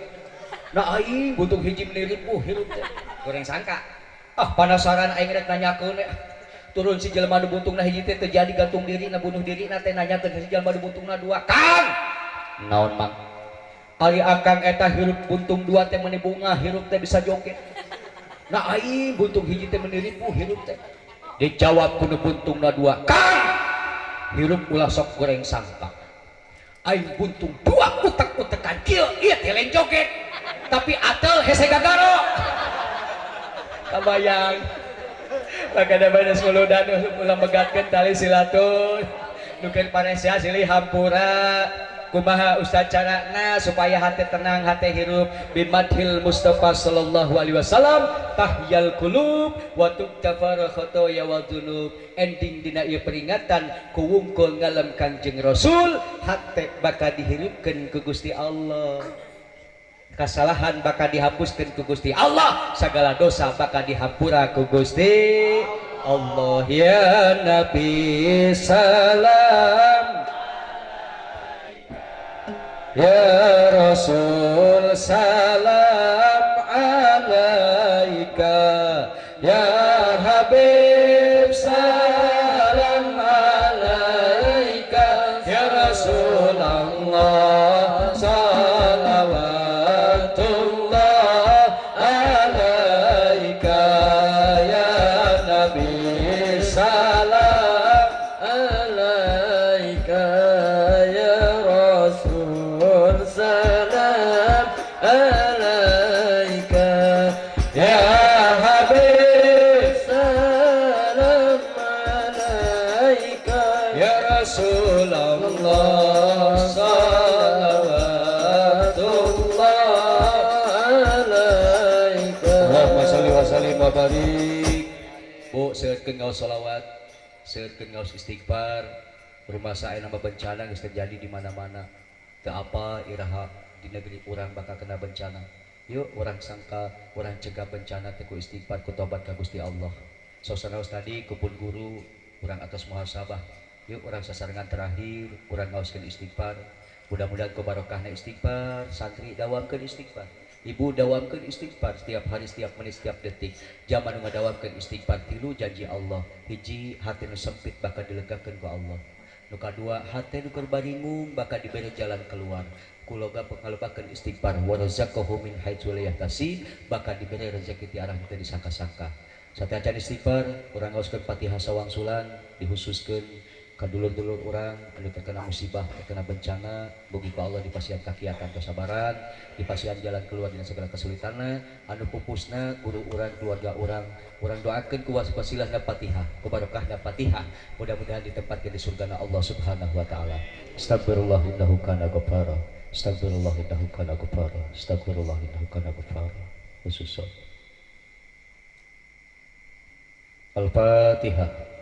Nah, aing buntung hiji meuni ripuh hirup teh, goreng sangka. Ah, penasaran aing, rek nanyakeun we." Turun si jelema nu buntungna hiji teh, terjadi gantung diri na, bunuh diri na teh, nanyakeun si jelema nu buntungna dua, "Kang." "Naon, Mang?" "Ari akang eta hirup buntung dua teh meuni bungah hirup teh, bisa joget. Nah, aing buntung hiji teh meuni ripuh hirup teh." Dijawab ku nu buntungna dua, "Kang, hirup ulah sok goreng sangka. Aing buntung dua utek-utekan kieu ieu teh lain joget, tapi atel hese gagaro." Kabayang? Makanya beres muludan ulah megatkeun tali silatur. Nu keur paresea silih hampura. Kumaha Ustaz carana supaya hati tenang, hati hirup? Bimadhil Mustafa sallallahu alaihi wasallam tahyal qulub wa tuktafar khotoya wa dzunub. Ending dina ieu peringatan, ku wungkul ngalem Kangjeng Rasul, hate bakal dihirupkeun ku Gusti Allah, kesalahan bakal dihapuskan ku Gusti Allah, segala dosa bakal dihampura ku Gusti Allah. Ya Nabi salam, ya Rasul salam alaika, ya Habib salam alaika, ya Rasulullah salawatullah alaika, ya Nabi salam alaika, ya Rasul salam alaika, ya Habib salam alaika, ya Rasulullah salawatullah alaika. Allahumma sholli wa sallim wa barik. Bu, seueurkeun ngaos sholawat, seueurkeun ngaos istighfar. Rumah saya nama bencana geus terjadi di mana-mana. Teu apa iraha di negeri urang bakal kena bencana. Yuk urang sangka, urang cegah bencana teh ku istighfar, ku tobat ka Gusti Allah. Sosana tadi ku pun guru urang atas muhasabah. Yuk urang sasarengan terakhir, urang ngaoskeun istighfar. Mudah-mudahan ku barokahna istighfar, santri dawamkeun istighfar. Ibu dawamkeun istighfar setiap hari, setiap menit, setiap detik. Zaman nu ngadawamkeun istighfar, tilu janji Allah. Hiji, hati nu sempit bakal dilegakeun ku Allah. Nu kadua, hati nu keur baringung bakal diberi jalan keluar. Kuloga pangalobakeun istighfar, warazaqahu min haitsu la yahtasib, bakal diberi rezeki ti arah teu disangka-sangka. Sateuacan istighfar, urang ngaoskeun Fatihah sawangsulan, dihususkeun ka dulur-dulur urang anu terkena musibah, terkena bencana, mugi ku Allah dipasihan kakiatan kesabaran, dipasihan jalan keluar dina segala kesulitanna, anu pupusna guru urang, keluarga urang, urang doakeun ku wasilahna Fatihah, ku barokahna Fatihah, mudah-mudahan ditempatkeun di surgana Allah Subhanahu wa taala. Astagfirullah innahu kana ghaffara. Astagfirullah innahu kana ghaffara. Astagfirullah innahu kana ghaffara. Khususnya Al-Fatihah.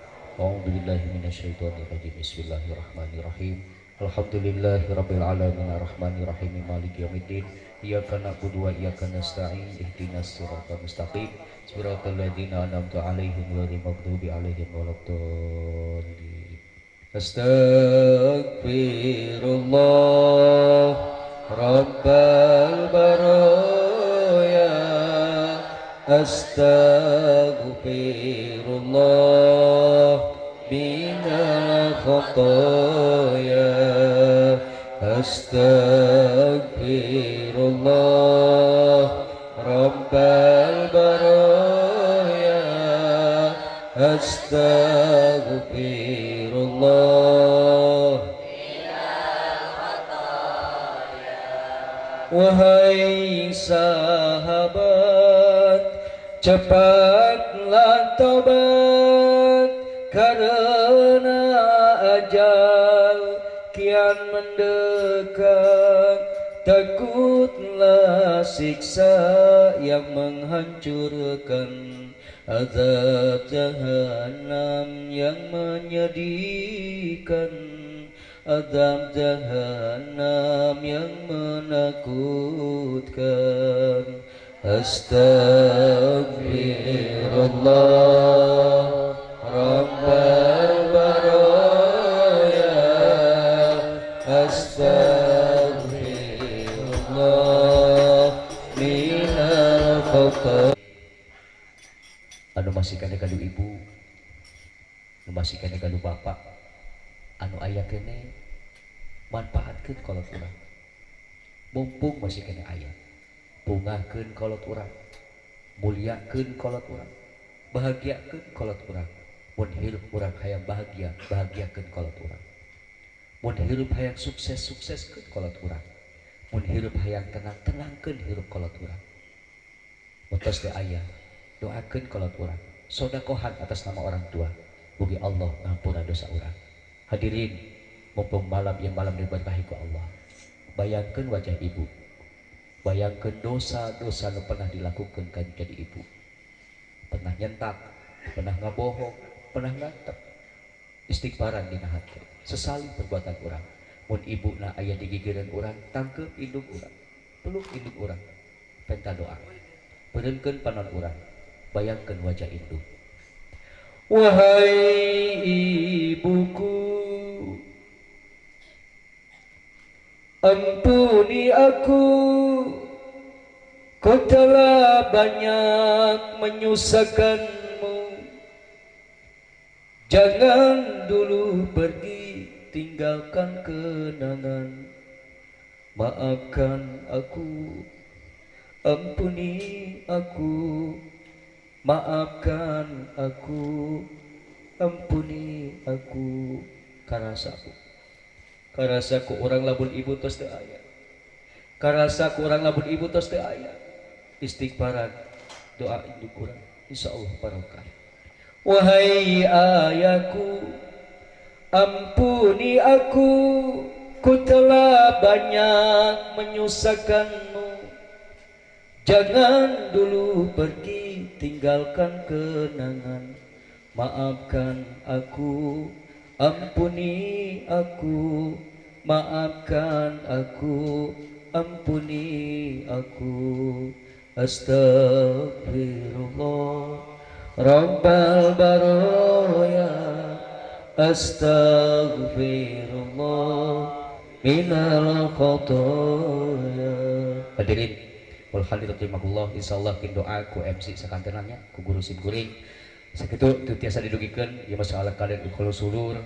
A'udzubillahi minasyaitonirrajim. Bismillahirrahmanirrahim. Alhamdulillahirabbil alamin arrahmanirrahim maliki yaumiddin. Iyyaka na'budu wa iyyaka nasta'in. Ihdinas siratal mustaqim. Siratal ladzina an'amta 'alaihim ghairil maghdubi 'alaihim waladdallin. Astaghfirullah rabbal baraya. Astaghfirullah minal khotoya. Astaghfirullah rabbal baraya. Astaghfirullah minal khotoya. Wahai sahabat, cepatlah tobat, karena ajal kian mendekat. Takutlah siksa yang menghancurkan, azab jahanam yang menyedihkan, azab jahanam yang menakutkan. Astaghfirullah rabbal baraya. Astaghfirullah minal khata. Anu masih kene gaduh ibu, anu masih kene gaduh bapak, anu aya kene manfaatkeun kolot urang. Mumpung masih kene aya, bungahkeun kolot urang, muliakeun kolot urang, bahagiakeun kolot urang. Mun hirup urang hayang bahagia, bahagiakeun kolot urang. Mun hirup hayang sukses, sukseskeun kolot urang. Mun hirup hayang tenang, tenangkeun hirup kolot urang. Mutos teh aya, doakeun kolot urang, sodakohan atas nama orang tua, mugi Allah ngampura dosa urang. Hadirin, mumpung malam yang malam diberkahi ku Allah, bayangkeun wajah ibu, bayangkeun dosa-dosa nu pernah dilakukan kan jadi ibu. Pernah nyentak, pernah ngabohong, pernah ngantep. Istighfaran dina hati, sesali perbuatan urang. Mun ibu na aya di gigireun urang, tangkeup indung urang, peluk indung urang, penta doa, beureumkeun panon urang, bayangkeun wajah indung. Wahai ibuku, ampuni aku, kau telah banyak menyusahkanmu. Jangan dulu pergi, tinggalkan kenangan. Maafkan aku, ampuni aku, maafkan aku, ampuni aku. Karasaku, karasaku orang lamun ibu tos teu aya. Karasaku orang lamun ibu tos teu aya. Istighfaran, doa induk urang, insyaallah barokah. Wahai ayahku, ampuni aku, ku telah banyak menyusahkanmu. Jangan dulu pergi, tinggalkan kenangan. Maafkan aku, ampuni aku, maafkan aku, ampuni aku. Astagfirullah rabbal baraya. Astagfirullah minal khotoya. Hadirin, Wal hadiratullah insyaallah kin doa ku MC sakantenan nya ku guru sim kuring. Sakitu teu tiasa didugikeun ieu masalah kalian ikhlas sulur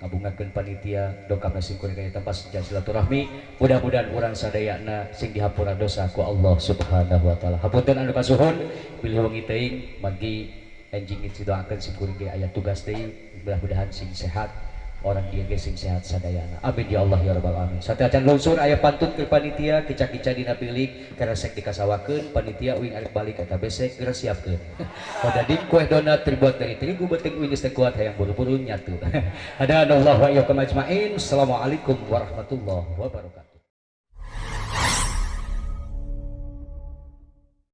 ngabungakeun panitia dongkapna sim kuring ka tempat sejarah silaturahmi. Mudah-mudahan urang sadayana sing dihapura dosa ku Allah Subhanahu wa taala. Hapunten anu kasuhun bilih wengi teuing margi enjing didoakeun sim kuring ge aya tugas deui, mudah-mudahan sing sehat orang dia ge sing sehat sadayana. Amin ya Allah ya rabbal alamin. Sateuacan lungsur aya pantun ke panitia kica-kica dina bilik keresek dikasawakeun panitia uing arek balik eta besek geura siapkeun. Odading kue donat terbuat dari terigu beuteung uing geus teu kuat hayang buru-buru nyatu. Hadanallahu wa iyyakum ajmain. Assalamualaikum warahmatullahi wabarakatuh.